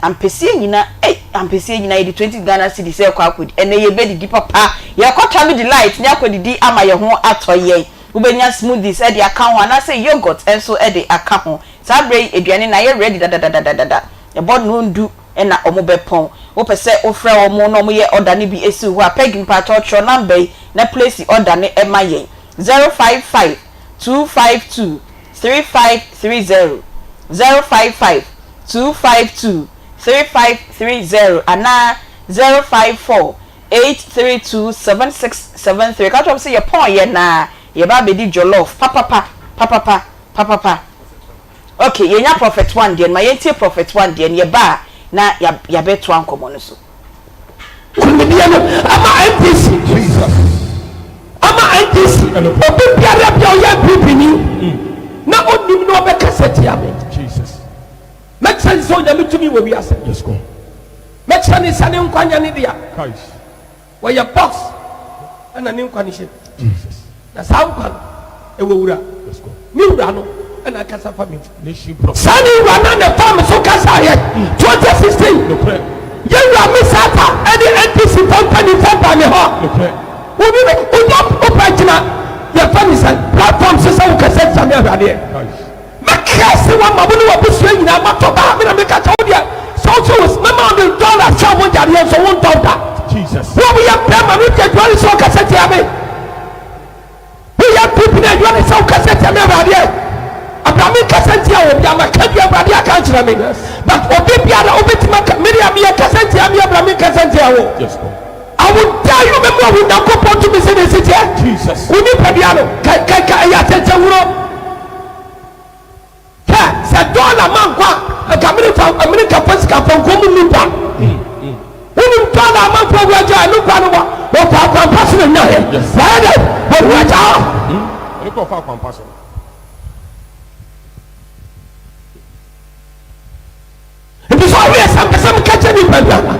ampesie nyina, ei, ampesie nyina yɛde 20 Ghana cedis ɛrekɔ akɔdi. Ɛnɛ yɛbɛdidi papa. Yɛkɔ Tummy Delight ne akɔdidi ama yɛn ho atɔ yɛn. Wobɛnya smoothies de aka ho anaasɛ yoghurt nso de aka ho. Saa berɛ yi aduane no ayɛ ready dadadadadada. Ɛbɔ nnɔndu na wɔbɛpɔn. Wopɛ sɛ wofrɛ wɔn na wɔyɛ order no bi si wo hɔ a, Peggy mpakyɛw twerɛ number yi na place order no ma yɛn, 055 252 3530, 055 252 3530 anaa 054 832 7673. Ka kyerɛ wɔn sɛ yɛpɔn yɛn a, yɛba abɛdi jollof papapa papapa papapa. Ok yɛnya prophet one deɛ no ma yɛntie prophet one deɛ no yɛba a na yɛabɛtoa nkɔmmɔ no so. Nkunimdie no ama NDC. Jesus. Ama NDC. Obi biara bi a ɔyɛ NPP ni na onim na ɔbɛkasa tia me. Jesus. Mɛkyerɛ ne sɛ Onyame tumi wɔ wiase. Yes God. Mɛkyerɛ ne sɛ ne nkwa nyɛ ne dea. Wɔyɛ box ɛna ne nkwa no hyɛ mu. Na saa nkwa no ɛwɔ wura. Ne wura no ɛna akasa fa me mu. Saa ne wura no na ɛfa me so kasaeɛ 2016. Yɛ wura me sata ɛne NDC fo mpanimfoɔ ba me hɔ. Obi bɛ wodɔ wopɛ gyina yɛfa ne sɛ platform so sɛ wokasa tia me ahwɛ adeɛ. Mɛka se wama wo ne w'abusua nyinaa moatɔ ba, me na meka kyerɛ wo deɛ, sɛ wo nso wo mɛma wo de dɔla sɛ wo yareɛ nso wo ntɔ da. Wo a woyɛ bɛrima no deɛ adwuma ne sɛ wokasa tia me. Woyɛ pipi no adwuma ne sɛ wokasa tia me awuradeɛ. Abra me nkasa ntia obi a maka deɛ awurade aka akyerɛ me. But obi biara wobɛtumi aka me deɛ meyɛ kasa ntia me abra me nkasa ntia wo. I will dare you mɛmu ahu Nyankopɔn tumi sɛ deɛ ɛsi teɛ. Wo nipadua no ka ka ka ɛyɛ atɛntɛnhuro. Hwɛ sɛ dɔla ma nkwa a nka Amerika Amerikafo sikafo nka ɔmo nni da. Wonim dɔla amanfo awu agya ɛno nkwa no wɔ wɔfa akwampa so na nyaeɛ. Wɔayɛ dɛ wɔwu agya hɔ. Ɔde kɔ ɔfa akwampa so. Nti sɛ ɔyɛ sɛ mpɛ sɛ meka kyerɛ nipa bi a bɔ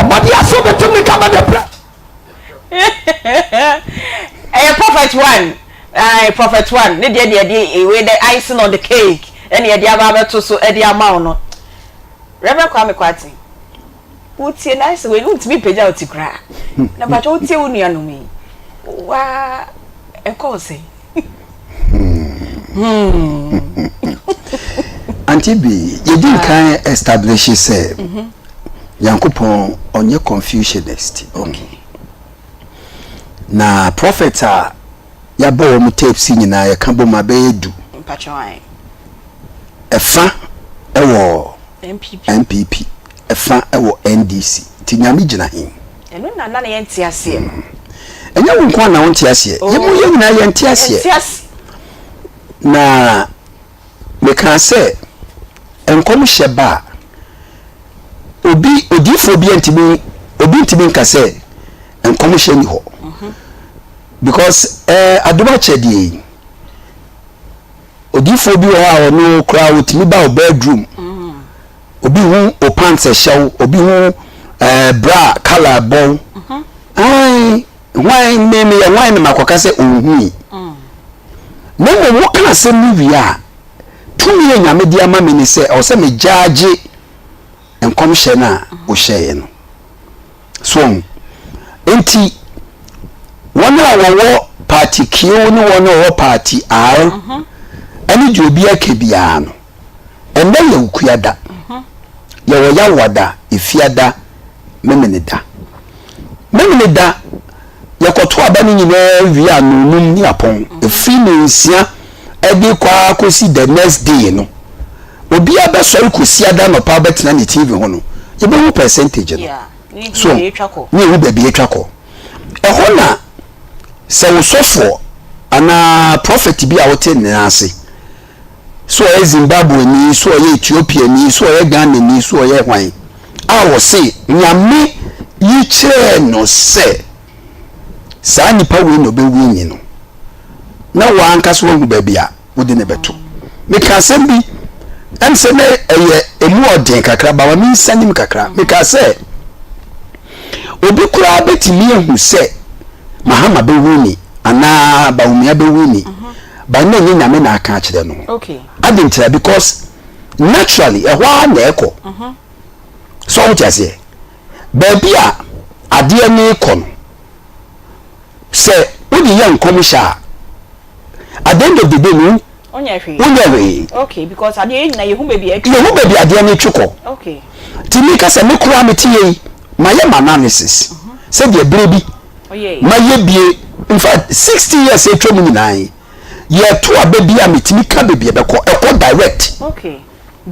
mmɔden ase wobɛtu mmirika ma ne brɛ. Ɛyɛ prophet one ae prophet one ne deɛ deɛ de wei the icing on the cake ɛne yɛde aba abɛto so ɛde ama wo no Reverend Kwame Kwarteng wotie na ayɛ sɛ wei wontumi mpagya wo ti koraa na mpakyɛ wotie wo nuanom yi waa ɛkɔɔ sɛn Auntie B, yɛdi nkan establish sɛ Nyankopɔn ɔnyɛ Confucianist. Okay. Na prophet a yɛabɔ wɔn tapes nyinaa yɛka bom abɛyɛ du. Ɛfa ɛwɔ NPP, ɛfa ɛwɔ NDC. Nti Nyame gyina he? Ɛno na na yɛnte aseɛ no. Ɛnyɛ wo nko ara na wonte aseɛ. Yɛn mu yɛn nyinaa yɛnte aseɛ. Na mekaa sɛ nkɔmhyɛ ba a, obi odiifoɔ bi ntumi obi ntumi nka sɛ nkɔmhyɛ ni hɔ. Mhm. Because ɛɛ eh, adom akyɛdeɛ yi odiifoɔ bi wɔ hɔ a ɔno koraa otumi ba wo bedroom. Mm. Obi hu wo pants ɛhyɛ wo, obi hu ɛɛ bra colour ɛbɔ wo. Ae, hwan me meyɛ hwan na makɔka sɛ ɔnhui. Na mmom woka asɛm no wie a, tumi a Nyame de ama me ne sɛ ɛwɔ sɛ megyaagye nkɔmhyɛ no a wohyɛeɛ no. So ɔho? Enti wɔn a wɔwɔ party Q ne wɔn a wɔwɔ party R ɛne deɛ obi aka biara no, Ɛnnɛ yɛ Wukuada. Yɛwɔ Yawoada, Efiada, Memeneda. Memeneda, yɛkɔto aba no nyinaa wie a nnɔnnum ne apɔn. Ɛfiri nnɔnsia de kɔ ara kɔsi the next day no. Obiara bɛsɔre Kwasiada anɔpa abɛtena ne TV ho no, yɛbɛhu percentage no. So, ne yɛhu baabi atwa kɔ. Ɛhɔ na sɛ wo sɔfoɔ anaa prophet bi a wote ne nan ase, so ɔyɛ Zimbabweni, so ɔyɛ Ethiopiani, so ɔyɛ Ghanani, so ɔyɛ hwan, a wɔse Nyame yi kyerɛɛ no sɛ saa nipa wei na ɔbɛwini no, na w'ankasa wahu baabi a wode no bɛto. Meka asɛm bi, ɛm sɛ na ɛyɛ emu ɔden kakra, ba ma mensa nim kakra. Meka sɛ, obi koraa bɛtumi ahu sɛ Mahama bɛwini anaa Bawumia bɛwini, but na ɛnyɛ Nyame na aka akyerɛ no. Adɛn ntira? Because naturally ɛhɔ ara na ɛkɔ. So wote aseɛ? Baabi a adeɛ no rekɔ no, sɛ wode yɛ nkɔmhyɛ a, at the end of the day no, wonyɛ hwee. Wonyɛ hwee. Okay, because adeɛ yɛ nyinaa yɛhu baabi a ɛtwe. Yɛhu baabi adeɛ no twe kɔ. Okay. Nti meka sɛ me koraa mete yɛ yi, mayɛ m'analysis sɛdeɛ berɛ bi mayɛ bie, in fact 60 years atwa mu nyinaa yi, yɛto aba bi a metumi ka baabi ɛbɛkɔ, ɛkɔ direct. Okay.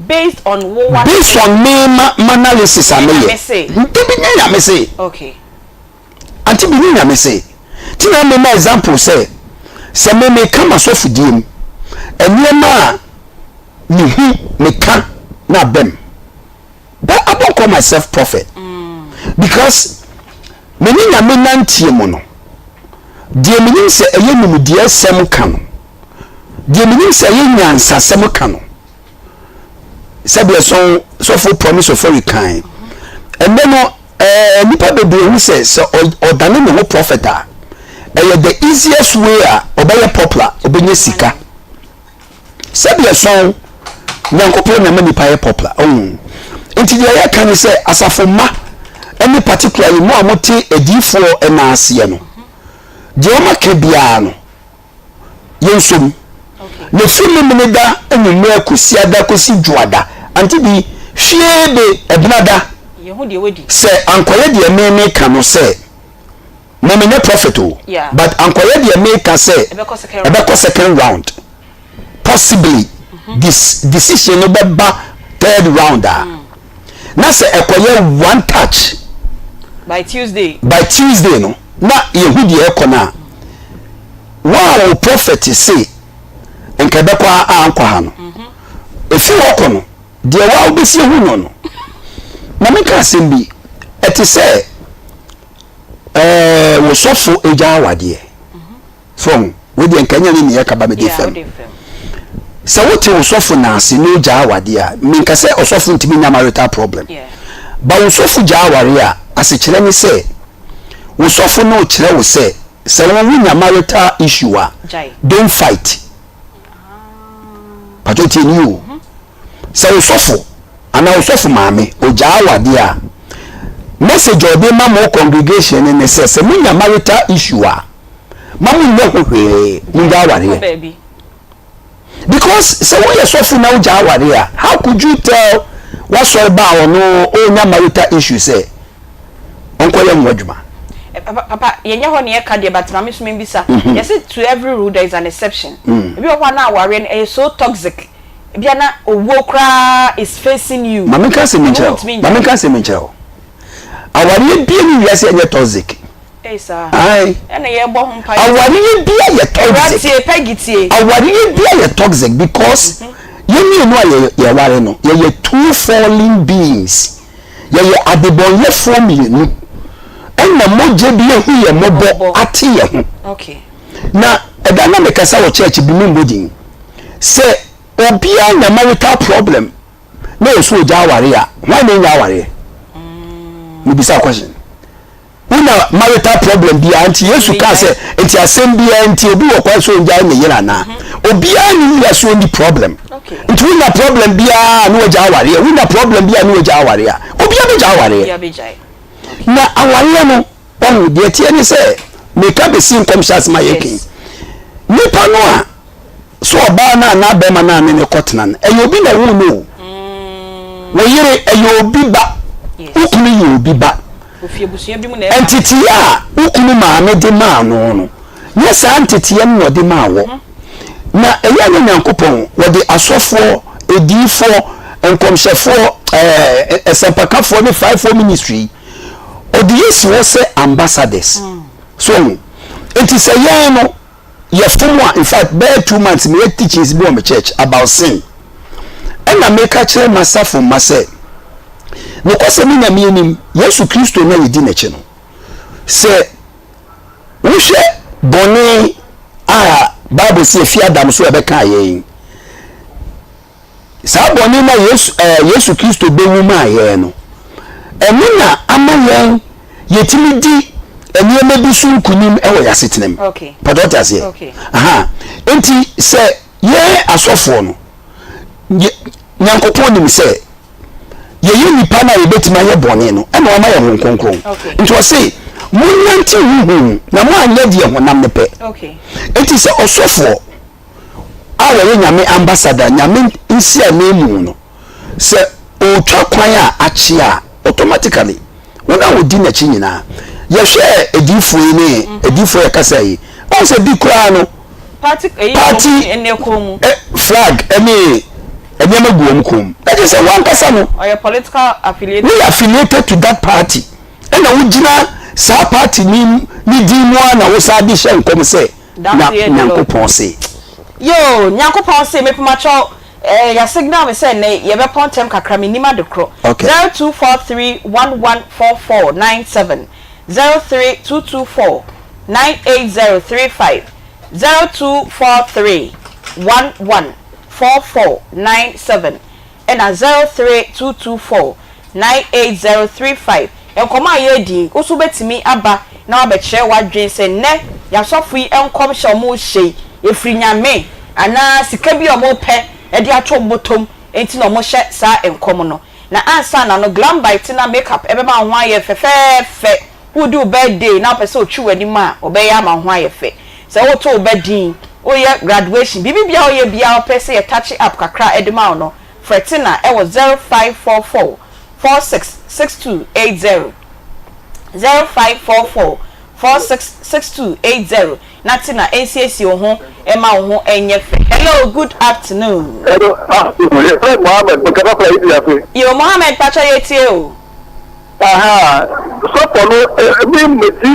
Based on wo wa. Based on me ma m'analysis a meyɛ. Dabi nyɛ Nyame se. Okay. Ante bi ne Nyame se. Ti na me ma example sɛ, sɛ me me ka m'asɔfodie mu, nneɛma a me hu me ka na abam. But I don't call myself prophet. Because me ne Nyame nanteɛ mu no, deɛ menim sɛ ɛyɛ nimdeɛ sɛm ka no, deɛ menim sɛ ɛyɛ nyansasɛm ka no, sɛdeɛ sɔn sɔfo Promise Ofori kan, ɛnɛ no Ɛɛ nnipa bebree hu sɛ sɛ ɔdane ne ho prophet a, ɛyɛ the easiest way a ɔbɛyɛ popular, ɔbɛnya sika. Sɛdeɛ ɛsɔn, Nyankopɔn na ɛma nnipa yɛ popular. Ɔhu. Nti deɛ yɛka ne sɛ asafo mma ne particularly mo a mote adiyifoɔ nan aseɛ no, deɛ wɔaka biara no, yɛnsɔ mu. Na fi Memeneda anwummerɛ Kwasiada kɔsi Dwoada, ante bi, hwie de Ɛbenada, sɛ ankɔyɛ deɛ me meka no sɛ, me menyɛ prophet o, but ankɔyɛ deɛ meka sɛ ɛbɛkɔ second round, possibly this decision no bɛba third round a, na sɛ ɛkɔyɛ one touch by Tuesday, by Tuesday no, na yɛhu deɛ ɛkɔ no a, Wo a wo prophet se nka ɛbɛkɔ ha a ankɔ ha no, ɛfiri hɔ kɔ no, deɛ wo a wobɛsi ahu no no. Ma menka asɛm bi, ɛte sɛ ɛɛ wo sɔfo agya awadeɛ. So ho, wei deɛ nka ɛnyɛ ne nea ɛka ba mede fam. Sɛ wote wo sɔfo nan ase na ogya awadeɛ a, menka sɛ ɔsɔfo ntumi nya marital problem. Ba wo sɔfo gya awareɛ a, asekyerɛ ne sɛ wo sɔfo no rekyerɛ wo sɛ Sɛ wo wo nya marital issue a don't fight. Patro tie ni o. Sɛ wo sɔfo anaa wo sɔfo maame ogyaa awadeɛ a message a ɔde ma mo congregation no ne sɛ sɛ mo nya marital issue a ma mo nyɛ ho hwee mo ngya awareɛ. Because sɛ woyɛ sɔfo na wogya aware a, how could you tell w'asɔre ba a ɔno ɔnya marital issue sɛ ɔnkɔyɛ ho adwuma? Eh, papa, papa, yɛnyɛ hɔ na yɛka deɛ but maame nso membisa. Mm-hmm. Yɛse to every rule there is an exception. Mm. Ebi wɔ hɔ a na awareɛ no ɛyɛ so toxic. Ebi a na owuo koraa is facing you. Maame nka asɛm nkyerɛ wo. Maame nka asɛm nkyerɛ wo. Awareɛ bie ne wiase ɛnyɛ toxic. Ae. Awareɛ bia yɛ toxic. Awareɛ bia yɛ toxic because yɛn mmienu a yɛware no yɛyɛ two fallen beings. Yɛyɛ adebɔnyɛfoɔ mmienu ɛna mogya bi ahu yɛn mmɔbɔ ate yɛn ho. Na ɛda na mekasa wɔ church bi memmɔ din sɛ obiara nya marital problem na ɔso ogya aware a hwan na enya awareɛ? Mebisa question. Wonya marital problem biara nti Yesu kaa sɛ nti asɛm biara nti obi wɔ kwan sɛ ongyae ne yere anaa? Obiara nni wiase onni problem. Nti wonya problem biara na wagya awareɛ, wonya problem biara na wagya awareɛ a, obiara bɛgya awareɛ. Na awareɛ no, wahu deɛ ɛteɛ ne sɛ meka bɛsi nkɔmhyɛ asɛm a yɛka yi. Nipa no a So ɔbaa no anaa barima no a ne no kɔtena no, ɛyɛ obi na ɛwoo no o. Wo yere, ɛyɛ obi ba. Wo kunu yɛ obi ba. Nteteeɛ a wo kunu maame de maa no no, nyɛ saa nteteeɛ no na ɔde maa wɔ. Na ɛyɛ a na Nyankopɔn, wɔde asɔfoɔ Adiyifoɔ, nkɔmhyɛfoɔ, ɛɛ ɛsɛmpakafoɔ ne fivefold ministry yi, ɔde yɛ si hɔ sɛ ambassadors. So ɔho. Nti sɛ yɛn no, yɛfom a, in fact, bɛyɛ 2 months meyɛ teachings bi wɔ me church about sin. Ɛna meka kyerɛ m'asafo mma sɛ, nokwasɛm ne Nyame anim, Yesu Kristo no a yɛdi n'akyi no, sɛ wohwɛ bɔne a Bible sɛ efi Adam so a ɛbɛkaa yɛn yi, saa bɔne no a Yesu, eh, Yesu Kristo bɛwu maa yɛn no, ɛno na ama yɛn yɛtumi di nneɛma bi so nkunim wɔ yɛn asetena mu. Okay. Pàtó ɔte aseɛ? Okay. Aha. Nti sɛ yɛn asɔfoɔ no, Nyankopɔn nim sɛ yɛyɛ nnipa no a yɛbɛtumi ayɛ bɔne no, ɛna wama yɛn Honhom Kronkron. Nti ɔse, monnante Honhom mu, na moanyɛ deɛ honam no pɛ. Nti sɛ ɔsɔfoɔ a ɔyɛ Nyame ambassador, Nyame nsiananmu no, sɛ ɔretwa kwan a akyea a, automatically, wɔn a wɔdi n'akyi nyinaa, yɛhwɛ adiyifoɔ yi ne adiyifoɔ yɛ kasa yi, ɔn sɛ bi koraa no, Party party flag ne nneɛma gu wɔn kɔn mu. Na kyerɛ sɛ wɔn ankasa no, ɔyɛ political affiliated. Woyɛ affiliated to that party, ɛna wogyina saa party ni ne din mu ara na wosan de hyɛ nkɔm sɛ na Nyankopɔn se. Yoo, Nyankopɔn se, mepomakyɛw, eh, ya signal me sɛ nnɛ yɛbɛpɔn ntɛm kakra, mennim ade korɔ. Okay. 0243114497, 03224 98035, 0243 11 4497 ɛna 03224 98035. Nkɔmmɔ a yɛredi yi, wo nso wobɛtumi aba na woabɛkyerɛ w'adwene sɛ nnɛ yɛn asɔfo yi nkɔmhyɛ a wɔrehyɛ yi, ɛfiri Nyame anaa sika bi a wɔrepɛ de ato wɔn bɔtɔm nti na wɔhyɛ saa nkɔm no. Na ansa na no, Glambite na makeup ɛbɛma wo ho ayɛ fɛfɛɛfɛ. Woredi wo birthday na wopɛ sɛ otwi w'anim a, ɔbɛyɛ ama wo ho ayɛ fɛ. Sɛ woreto wo ba din, woreyɛ graduation, biribi biara a woyɛ biara wopɛ sɛ yɛ touch up kakra de ma wo no, frɛ Tina wɔ 0544 46 6280, 0544 46 6280 na Tina nsiesie wo ho mma wo ho nyɛ fɛ. Hello, good afternoon. Hello, ah, yɛfrɛ me Mohammed, mekasa fra India ase. Yo, Mohammed, pakyɛ yɛtie o. Ahaa sɔfo no me meti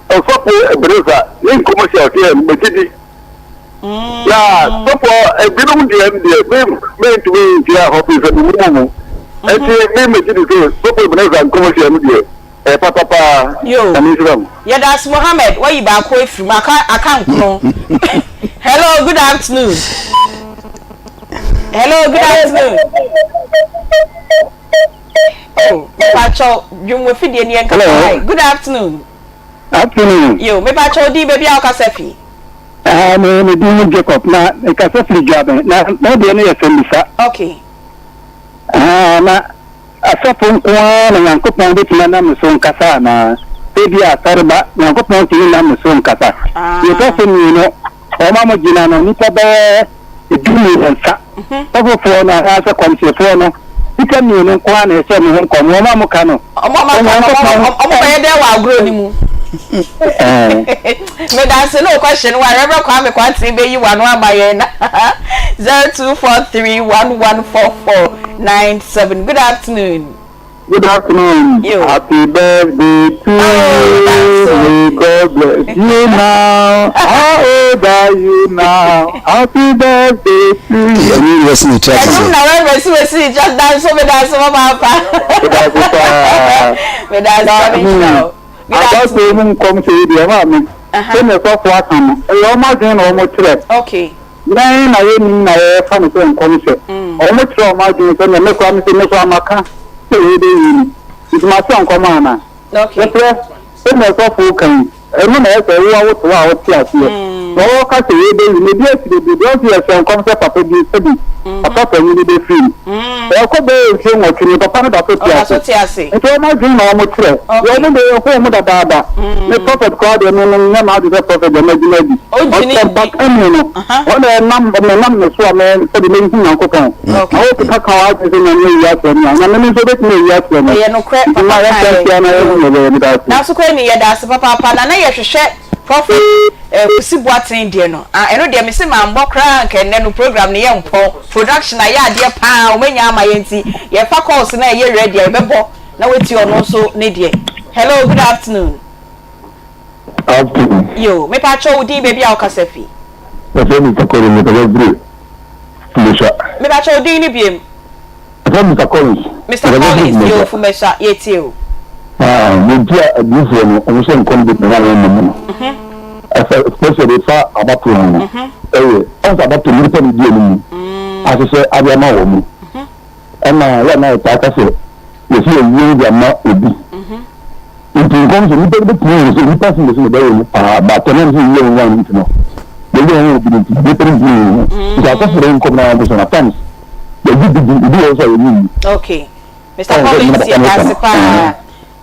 ɔsɔfo Ebenezer ne nkɔmhyɛ a ɔhyɛ no meti di. Na sɔfo ebinom deɛ deɛ me me ntumi ntia hɔ fi sɛ me mu mu. Eti me meti di sɛ sɔfo Ebenezer nkɔmhyɛ no deɛ ɛyɛ papa paa. Yo. Nyame nhyira mo. Yɛda ase Mohammed, wayi baako afiri mu, aka aka nkono. Hello, good afternoon. Hello, good afternoon. Oh, mepakyɛw, dwom wɔ fidie ni yɛn kasa hi. Good afternoon. Afternoon. Yo, mepakyɛw din baabi a wokasa fi. Ah, me me din ne Jacob na mekasa firi Dwaben na me deɛ no yɛ sɛmmisa. Okay. Ah, na asɔfo nko ara na Nyankopɔn bɛtumi anam ne so nkasa anaa? Ebia asɔreba, Nyankopɔn tumi nam ne so nkasa. Ah. Deɛ ɛtɔ so mmienu, Wɔn a wɔgyina no, nnipa bɛyɛ 13. Sɔfofoɔ no anaasɛ kɔmhyɛfoɔ no, nnipa mmienu nko ara na ɛhyɛ wɔn ho nkɔm. Wɔn a wɔka no, Wɔn a wɔaka no, Onyankopɔn. wɔbɛyɛ dɛn wɔ agorɔ no mu? Medase ne wo question wa Reverend Kwame Kwantene bɛyi w'ano ama yɛn na 0243114497 Good afternoon. Good afternoon. Yo. Happy birthday to oh, you. So. May God bless you now. How old are you now? Happy birthday to you. Ẹni wọ́n sì ní church. Ẹnum na wọ́n bẹ̀ sí wọ́n sí ní church danso mi danso mọ́ máa fa. Mi danso paa. Mi danso mi nhyira o. Abáṣe mu nkɔm ṣe yi deɛ ɔmaa mi. Ṣé mi sɔfo aka no? Ɛyɛ ɔmo adwene na ɔmo kyerɛ. Okay. Yɛn na yɛnnim na yɛfa no sɛ nkɔmhyɛ. Wɔkyerɛ wɔn adwene sɛ nea me koraa mise me koraa maka sɛ wei bɛwie ni, nti mahyɛ nkɔm anaa? Nokorɛ, sɛnea ɔsɔfo reka yi, ɛno na ɛyɛ sɛ wo a wote hɔ a wote aseɛ. Na wɔka sɛ wei bɛwie no, ebi asi bebree, deɛ ɔse yɛhyɛ nkɔm sɛ papa bi, sɛbi, papa panin bi bɛfiri mu. Ɛrekɔ bɛyɛ mfie nwɔtwe ni, papa no da so te ase. Nti wɔn adwene na wɔkyerɛ. Deɛ wɔn deɛ yɛhu wɔn dadaada. Me prophet koraa deɛ me menyɛ m'adwene sɛ prophet deɛ magyina adi. Ɔsɛmpakani no, ɔno na ɛnam menam ne so a me sɛdeɛ mehu Nyankopɔn. Na wokeka ka w'adwene sɛ Nyame ayi akyerɛ me a, Nyame no nso obetumi ayi akyerɛ me. Ɛyɛ nokorɛ Nti papa ma kaa yɛntra yɛn. nhyia na yɛnhu nea ɛbɛyɛ. Meda ase. Nanso koraa ni, yɛda ase papaapa. Na na yɛhwehwɛ. Prophet eh, Kusi Boateng deɛ no, ah, ɛno deɛ mese mambɔ koraa anka ɛnnɛ no program no yɛmpɔn. Production ayɛ adeɛ paa, wɔanya ama yɛn nti yɛfa calls no a ɛyɛ ready a yɛbɛbɔ na watie ɔno nso ne deɛ. Hello, good afternoon. Afternoon. Yo, mepakyɛw wo din baabi a wokasa fi. Yɛfrɛ me Mr. Collins, mekasa firi Fumesua. Mepakyɛw wo din no biem. Yɛfrɛ me Mr. Collins. Mr. Collins, yo, Fumesua, yɛtie o. Ah, deɛ nti a adiyifoɔ no, wɔn hyɛ nkɔm bebree na wɔn mma mu no. Ɛfɛ, especially fa abatoɔ ho no, ɛyɛ, ɔn sɛ abatoɔ no, nipa na edi anim, ahyehyɛ ade ama wɔn mu. Ɛna yɛ a na yɛtaa ka sɛ, yɛsi yɛwie de ama obi. Nti nkɔm sɛ nipa no bɛtumi ahu sɛ nipa sɛ yɛsɛ bɛyɛ no paa, but ɛnam sɛ yɛwie wɔn nti no, yɛwie wɔn obi no nti, nipa no ntumi nhu. Nti asɔfo de nkɔm no ara nso no, at times, yɛgye di di, ebi wɔ hɔ nso a yɛnnye nni. Okay. Mr. Collins, yɛda ase paa.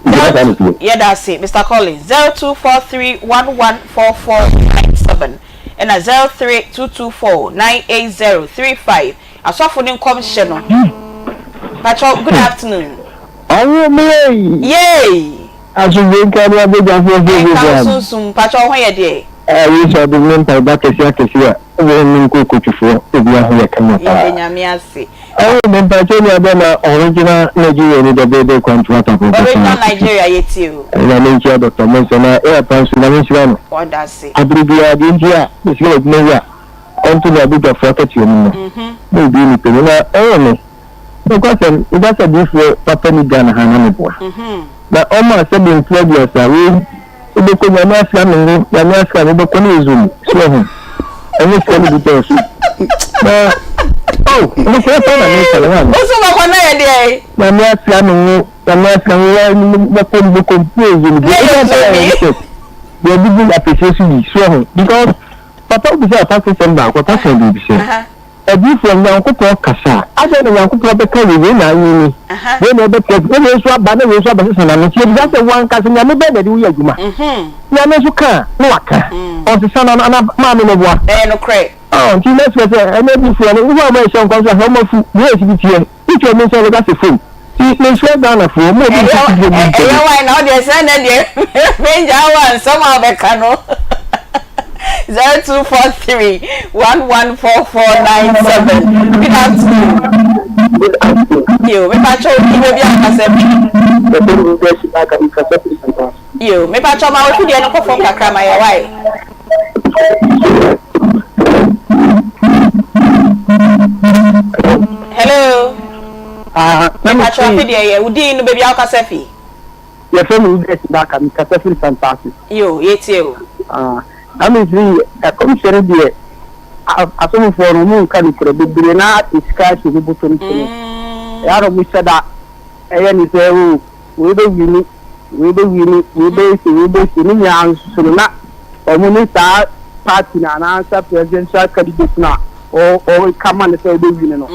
Yɛda ase, Mr. Collins. 0243114497 ɛna 0322498035. Asɔfo ne nkɔmhyɛ no. Patrɔ, good afternoon. Awo me ei. Yay! Asomdwoe nka ne abadwafoɔ sɛ Ɛnka wo sunsum. Patrɔ, wo ho yɛ deɛ? Yesu adom ne mpaebɔ akɛseɛ akɛseɛ a wɔ ne nkokotufoɔ obia ho yɛ kama paa. Yɛda Nyame ase. Awo me mpakyɛw nua bɛma original Nigeria ni dɛbɛɛbɛ kwantu atafo papa. Original Nigeria yɛtie o. Nyame nhyira Doctor Mensah na yɛ papa nso Nyame nhyira no. Ɔda ase. Abere biara deɛ nti a mesrɛ adwuma yi a ɔnto ne abadwafoɔ akatua mu no na obue nipa mu na ɛyɛ me nokwasɛm meka sɛ diifoɔ papa ni Ghana ha na meboa na ɔma sɛbe mfeɛ aduasa wei wobɛkɔ Nyame asra me ngo Nyame asra me wobɛkɔ ne ɛzoli so wahu ɛnyɛ sika no bi dɔɔso na oh nokorɛ paa na meka no maame Woso bɛkɔ na yɛ deɛ Nyame asra me ngo Nyame asra me ngo wobɛkɔ wobɛkɔ ne ɛzoli Ne ɛzoli deɛ bibi apɛsie so yi so wahu because Papa bisaa papa asɛm baako, papa kaa biribi sɛ, Adiyifoɔ, Nyankopɔn kasa a, adɛn na Nyankopɔn bɛka wei, wei na anyɛ ni, wei na ɛbɛtra fi, na wei nso aba, na wei nso abɛsesa n'ano? Nti yɛbisa sɛ, wo ankasa, Nyame bɛn na ɛde wo yɛ adwuma? Nyame nso ka a, na waka, ɔnsesa n'ano, anaa maame meboa? Ɛyɛ nokorɛ. Oh, nti na kyerɛ sɛ, ɛnɛ adiyifoɔ no, wohu a wɔhyɛ nkɔm sɛ, hwɛ wɔn afu, wei a ɛsi bi teɛ. Wotwa mu nsa bɛka sɛ fom. Nti mesrɛ Ghana foɔ mo obi nsa fifire mu ntɛm. Ɛyɛ wan na wodeɛ sɛ nɛ deɛ mengyaa wo a nsɛm a wobɛka no 0243 114497 Good afternoon. Good afternoon. Yo, mepakyɛ wo baabi a wokasa fi. Yo, mepakyɛ ma wo fidie no kɔ fam kakra ma yɛ wae. Hello. Ah, na me Mepakyɛ afe deɛ yɛ wo din no baabi a wokasa fi. Yɛfrɛ me Hubert Baka, mekasa firi Santase. Yo, yɛtie o. Ah, na me firi ɛkɔmhyɛ no deɛ asɔfofoɔ no ɔmo nka nokorɛ bebree na ate sika ahyɛ ɔmo bɔtɔ no so no. Ɛyɛ a na ɔmo hyɛ da ɛyɛ ne sɛ o wei bɛ wini wei bɛ wini wei bɛyɛ sei wei bɛyɛ sei ne nyinaa nso so no na wɔn ne saa party no anaasɛ presidential candidate no a ɔreka ma no sɛ ɔbɛ wini no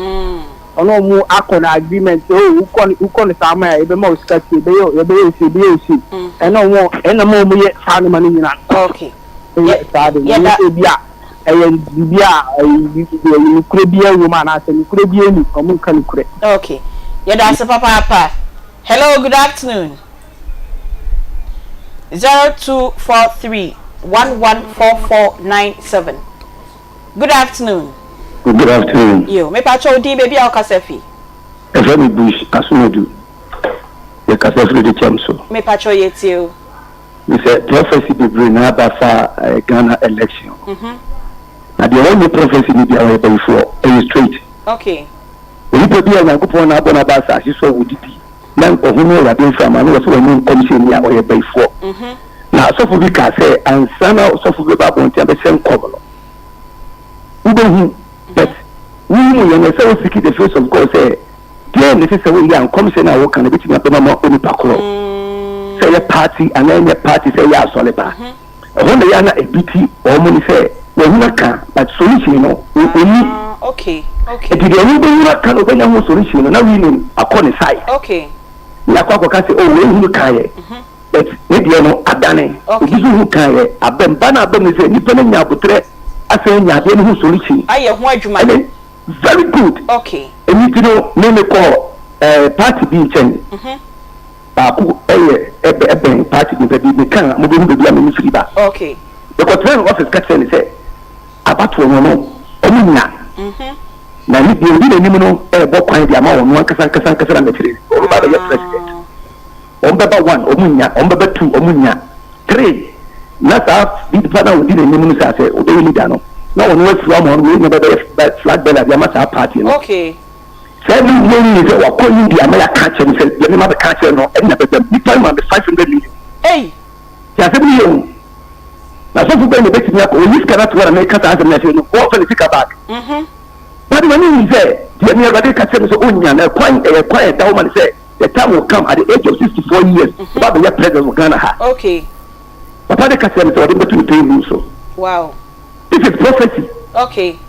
ɔne wɔn akɔ no agreement sɛ o wokɔ no wokɔ no saa ma yɛ yɛbɛma wo sika sei yɛbɛyɛ yɛbɛyɛ wo sei yɛbɛyɛ wo sei ɛna wɔn ɛna ma wɔn yɛ saa nneɛma no nyinaa okay ɛyɛ saa de nyɛ sɛ bi a ɛyɛ biribi a ɛyɛ nokorɛ bi wɔ mu anaasɛ nokorɛ bi ɛni wɔn nka nokorɛ. Okay yɛda ase papaapa hello good afternoon 0243 114497 good afternoon. Good afternoon. Yo mepa kyɛw wo din baabi a wokasa fi. Yɛfrɛ me Bush Asomadu yɛkasa firi Dekyɛm so. Mepa kyɛw yɛtie o. Mesɛ prophecy bebree na aba fa Ghana election ho. Na deɛ ɔnyɛ prophecy no biara ɔyɛ bayifoɔ. Ɛyɛ straight. Okay. Onipa bi a Nyankopɔn na abɔ no aba asase so a ɔdidi na ɔhome Awurade mframa no wɔ sɛ ɔnyɛ nkɔmhyɛni a ɔyɛ bayifoɔ. Na asɔfo bi kaa sɛ ansa na ɔsɔfo bɛba abɔnten abɛhyɛ nkɔm no wobɛhu but wohu yɛ no ɛsɛ wo seek the face of God sɛ Deɛn na ɛsɛ sɛ woyɛ a nkɔmhyɛ no a woka no bɛtumi abam ama onipa korɔ, sɛ ɛyɛ party anaa ɛnyɛ party, sɛ ɛyɛ asɔre ba? Ɛhɔ na ɛyɛ a na ɛbi ti wɔn ne sɛ wahunu aka but solution no ɔnni. Nti deɛ ɔno bɛhunu aka no ɔbɛnya ho solution no na winning akɔ ne side. Ne akɔ akɔka sɛ oh wei hunu kaeɛ but ne deɛ no adane. Obi nso hunu kaeɛ abam. Ba no abam ne sɛ nipa no anya aboterɛ asan anya adeɛ no ho solution. Ayɛ ho adwuma. Ɛne Very good. Okay. Ɛno nti no me me kɔ ɛɛ party bi nkyɛn. Baako ɛyɛ ɛbɛ ɛbɛn party bi baabi me ka a mo bɛ hu baabi a me me firi ba. Okay. Mekɔtenaa ne office ka kyerɛɛ no sɛ abatoɔ no ɔno ɔmo nnya na ne deɛ ɔdi n'anim no ɛrebɔ kwan de ama ɔno ankasa ankasa ankasa na mɛkyerɛ ɔno ba bɛyɛ president. Wɔn bɛba one ɔmo nnya, wɔn bɛba two ɔmo nnya, three na saa nipa no a ɔdi n'anim no sɛ asɛ ɔbɛyɛ leader no na ɔno afiri hɔ ama ɔno wei na ɔbɛbɛyɛ flag bearer de ama saa party no. Okay. Saa ni wie yi sɛ wakɔ India ma yɛaka akyerɛ no sɛ deɛ mema bɛka akyerɛ no ɛna bɛbam nipa no ma me 500 million. Ei! Ti asɛm no yɛ o. Na sɔfo bɛn na ɛbɛtumi akɔ ɔyi sika no ato hɔ na meka saa asɛm no akyerɛ no wɔmfa ne sika back. But m'ani hu sɛ deɛ me Awurade ka kyerɛ me sɛ ɔnnya no ɛkwan ɛyɛ kwan a ɛda hɔ ma no sɛ The time will come at the age of 64 years ɔba abɛyɛ president wɔ Ghana ha. Okay. Papa de ka kyerɛ me sɛ ɔde me bɛto ne payroll so. Wow. This is prophecy. Okay.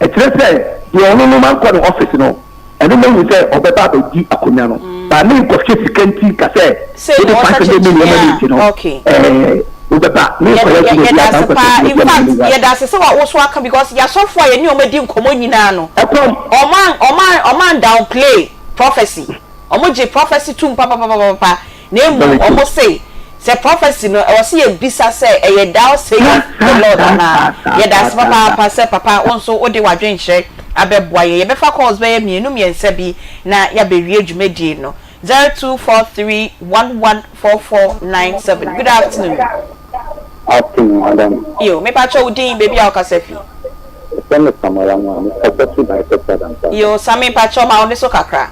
Ɛkyerɛ sɛ deɛ ɔno no mankɔ ne office no ɛno mahu sɛ ɔbɛba abɛdi akonnwa no. Ba me nkɔhwɛ sika nti nka sɛ Sei wode na ɔsa 500 million ma me kyɛ nti no okay. ɛɛ wobɛba me nkɔyɛ Yɛda adwuma yɛda biara ase saa nkɔhyɛ paa adwuma in biara ma fact me wura. yɛda ase sɛ wa wo so aka because yasɔfo a yɛne wɔn adi nkɔmɔ nyinaa no Ɛkɔm. wɔn an wɔn an wɔn an downplay prophecy. Ɔmo gye prophecy tum papapapapa na mmom ɔmo se sɛ prophecy no ɛwɔ se yɛ bisa sɛ ɛyɛ thou sayest the Lord anaa. Yɛda ase papaapa sɛ papa wo nso wode w'adwenkyerɛ abɛboa yɛn. Yɛbɛfa calls bɛyɛ mmienu mmiɛnsa bi na yɛabɛwie dwumadie no. 0243114497 Good afternoon. Afternoon madam. Yo, mepakyɛ wo din, baabi a wokasa fi. Yɛfrɛ me Samuel Amoah, mekasa fi Bisector Dampare. Yo, Sammy mpakyɛ ma wo ne so kakra.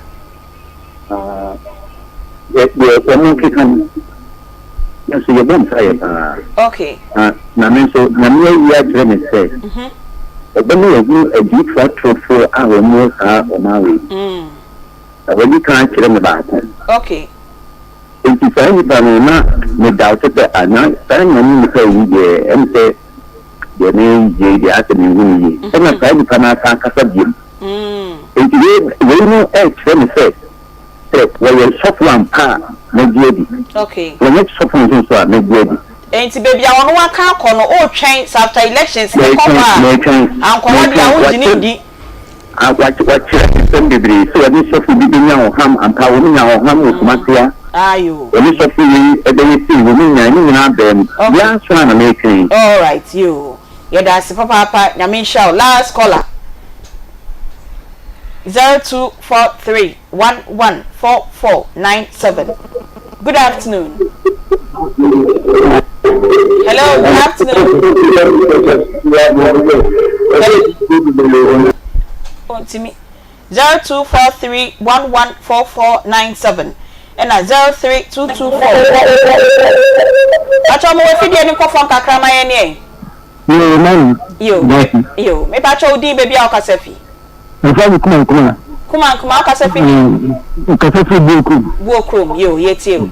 Ah, deɛ deɛ wɔn keka no, me nso yɛbɔ mpaeɛ paa. Okay. Na na me nso Nyame ayi akyerɛ me sɛ, ɔbɛma yɛahunu adiyifoɔ atorofoɔ a wɔn wɔ saa ɔman wei mu. Na wadi kan akyerɛ me baako. Okay. Enti saa nipa no na me doubt sɛ ah na saa Nyame nipa yi deɛ ɛm sɛ deɛ me yɛ yi deɛ asɛ me nhu no yie. Ɛna saa nipa no asan akasa biom. Enti wei wei no ɛkyerɛ me sɛ sɛ wɔyɛ sɔfo ampa a mɛgye adi. Okay. Wɔnyɛ sɔfo nso nso a mɛgye adi. Enti baabi a ɔno aka akɔ no wotwɛn sɛ after elections no kɔ Mɛtwɛn hɔ a mɛtwɛn ankɔ hɔ deɛ a mɛtwɛn wongye no wakyɛ ndi. A Wɔakyerɛ nsɛm bebree sɛ wɔne sɔfo bi benya ɔham ampa, wɔn nyaa ɔham wɔ Kumasi a, wɔne sɔfo wei bɛyɛ sei, wɔn nyae, ne nyinaa baa mu. Bere ansa na mereka yi. Alright yoo yɛda ase papaapa Nyame nhyira wo last caller 0243114497 good afternoon hello good afternoon hello ɔntumi 0243114497 ɛna 03224 pakyɛ ɔmo wɔ fidie no nkɔ fam kakra ma yɛn neɛ Yoo mami. Yo yo mepakyɛ wo din baabi a wokasa fi. Yɛfrɛ me Kuma Nkrumah. Kuma Nkrumah, wokasa fi he? Mekasa firi Buokrom. Buokrom, yo, yɛtie wo.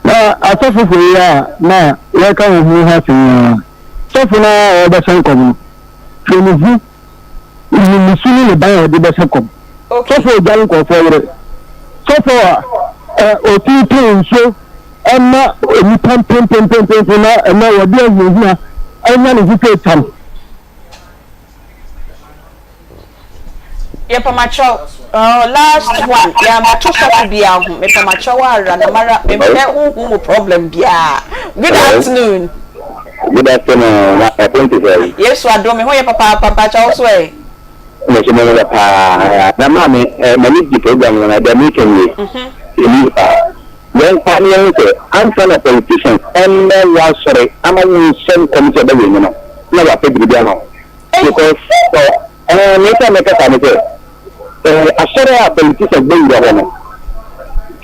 Na asɔfofo yi a na yɛreka wɔn ho ho asɛm yi ara, sɔfo no ara a ɔrebɛhyɛ nkɔm no, hwɛ ne hu, ne ne su ne ne ban a ɔde bɛhyɛ kɔm. Sɔfo a ɔdware nkurɔfoɔ yere, sɔfo a ɔtumi tɔn nsuo ma nnipa mpempempempem na ɛnɛ wɔde ahiahia anya ne ho sɛ tam. Yɛpamakyɛw oh last one yɛammɛto sɔfo biaa ho mepamakyɛw ara na mara mempɛ honhom mu problem biaa good afternoon. Good afternoon ma ɛpon te sɛn. Yesu adom me ho yɛ papaapa mpakyɛw wo so ɛ. Me nso me ho yɛ paa na maame eh, m'ani gye program no na deɛ meka nie ɛni paa yɛn fa ne yɛn sɛ ansa na politicians ɛmmɛ wɔ asɔre ama wɔn nhyɛ nkɔm sɛ ɛbɛyɛ ni no na wapɛ biribi ama wo because sɛ ɛɛ nea ɛsɛ mɛka saa ne sɛ ɛɛ asɔre a politicians bɛwura hɔ no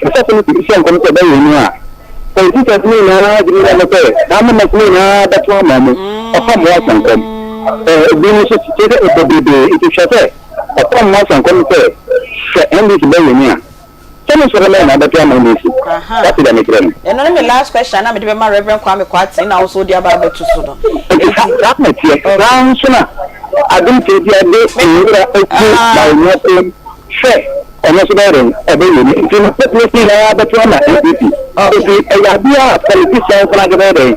asɔfo no tumi hyɛ nkɔm sɛ ɛbɛyɛ ni a politicians no nyinaa de ne sɛ saa members no nyinaa bɛto ama mu ɔfa mmoa ahyɛ nkɔm ɛɛ ebi nso kyerɛ sɛ bebrebe nti hwɛ sɛ ɔfa mmoa ahyɛ nkɔm sɛ sɛ NDC bɛyɛ ni a Sɛ me sɔre mɛ na wobɛto ama me si. Wate deɛ mekyerɛ no? Ɛno ne me last question a na mede bɛma Rev. Kwame Kwarteng na wo nso wode aba abɛto so no. Nti saa na ɛteɛ. Saa nso na Adom Tiatia de nwura agu Bawumia kɔn mu sɛ ɔno nso bɛyɛ dɛn? Ɔbɛyɛ ni. Nti no population nyinaa bɛto ama NPP. Nti ɛyɛ adeɛ a politicians no ade bɛyɛ dɛn?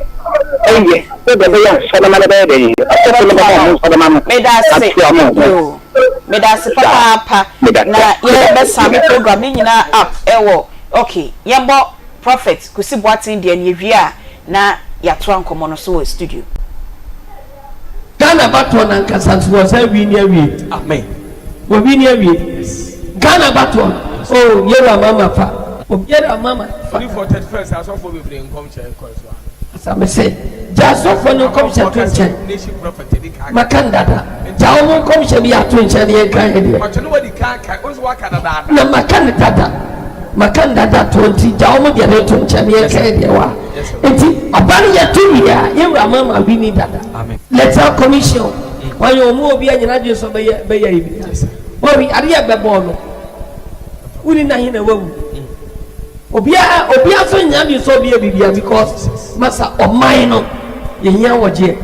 Ɛyɛ sɛdeɛ ɛbɛyɛ a asɔremma no bɛyɛ dɛn? Asɔfo no bɛma wɔn nsɔremma no Meda ase. ato ama wɔn. Yoo. Medase papaapa na yɛ bɛ same program ne nyinaa up ɛwɔ ok yɛn bɔ prophet Kusi Boateng deɛ no yɛ wie a na yatoa nkɔmɔ no so wɔ studio. Ghana abatoɔ no ankasa nso wɔsan wini awie. Amen. Wɔwini awie. Ghana abatoɔ no oh Yewura Mama fa. Yewura Mama fa. Odiyifoɔ 31st asɔfoɔ bebree nkɔmhyɛ nkɔ so a. Asa me se gya asɔfoɔ no nkɔmhyɛ to nkyɛn. Maka no dada. Gya wɔn nkɔmhyɛ bi ato nkyɛn na yɛnka yɛn deɛ. Na maka no dada. Maka no dada to nti gya wɔn deɛ no to nkyɛn na yɛnka yɛn deɛ wa. Nti aba no yɛto wie a yɛn wura mama wini dada. Electoral commission wɔn yɛ wɔn obi anyina adwene sɛ ɔbɛyɛ bɛyɛ yi bi. Wɔwi adeɛ bɛbɔ no. Wuni na hin na wawu. Obiara obiara nso nyina adwene sɛ ɔbɛyɛ biribiara because masa ɔman no yɛhia wɔgyeɛ.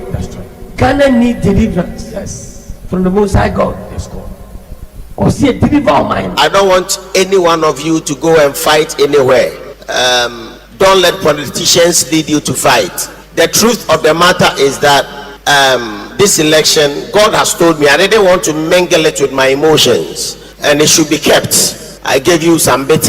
Ghana need deliverance yes. from the Most High God. Yes, God. Ɔsi yɛ deliver ɔman no. I don't want any one of you to go and fight anywhere. Um, don't let politicians lead you to fight. The truth of the matter is that um, this election, God has told me, I didn't want to mingle it with my emotions, and it should be kept. I gave you some bits and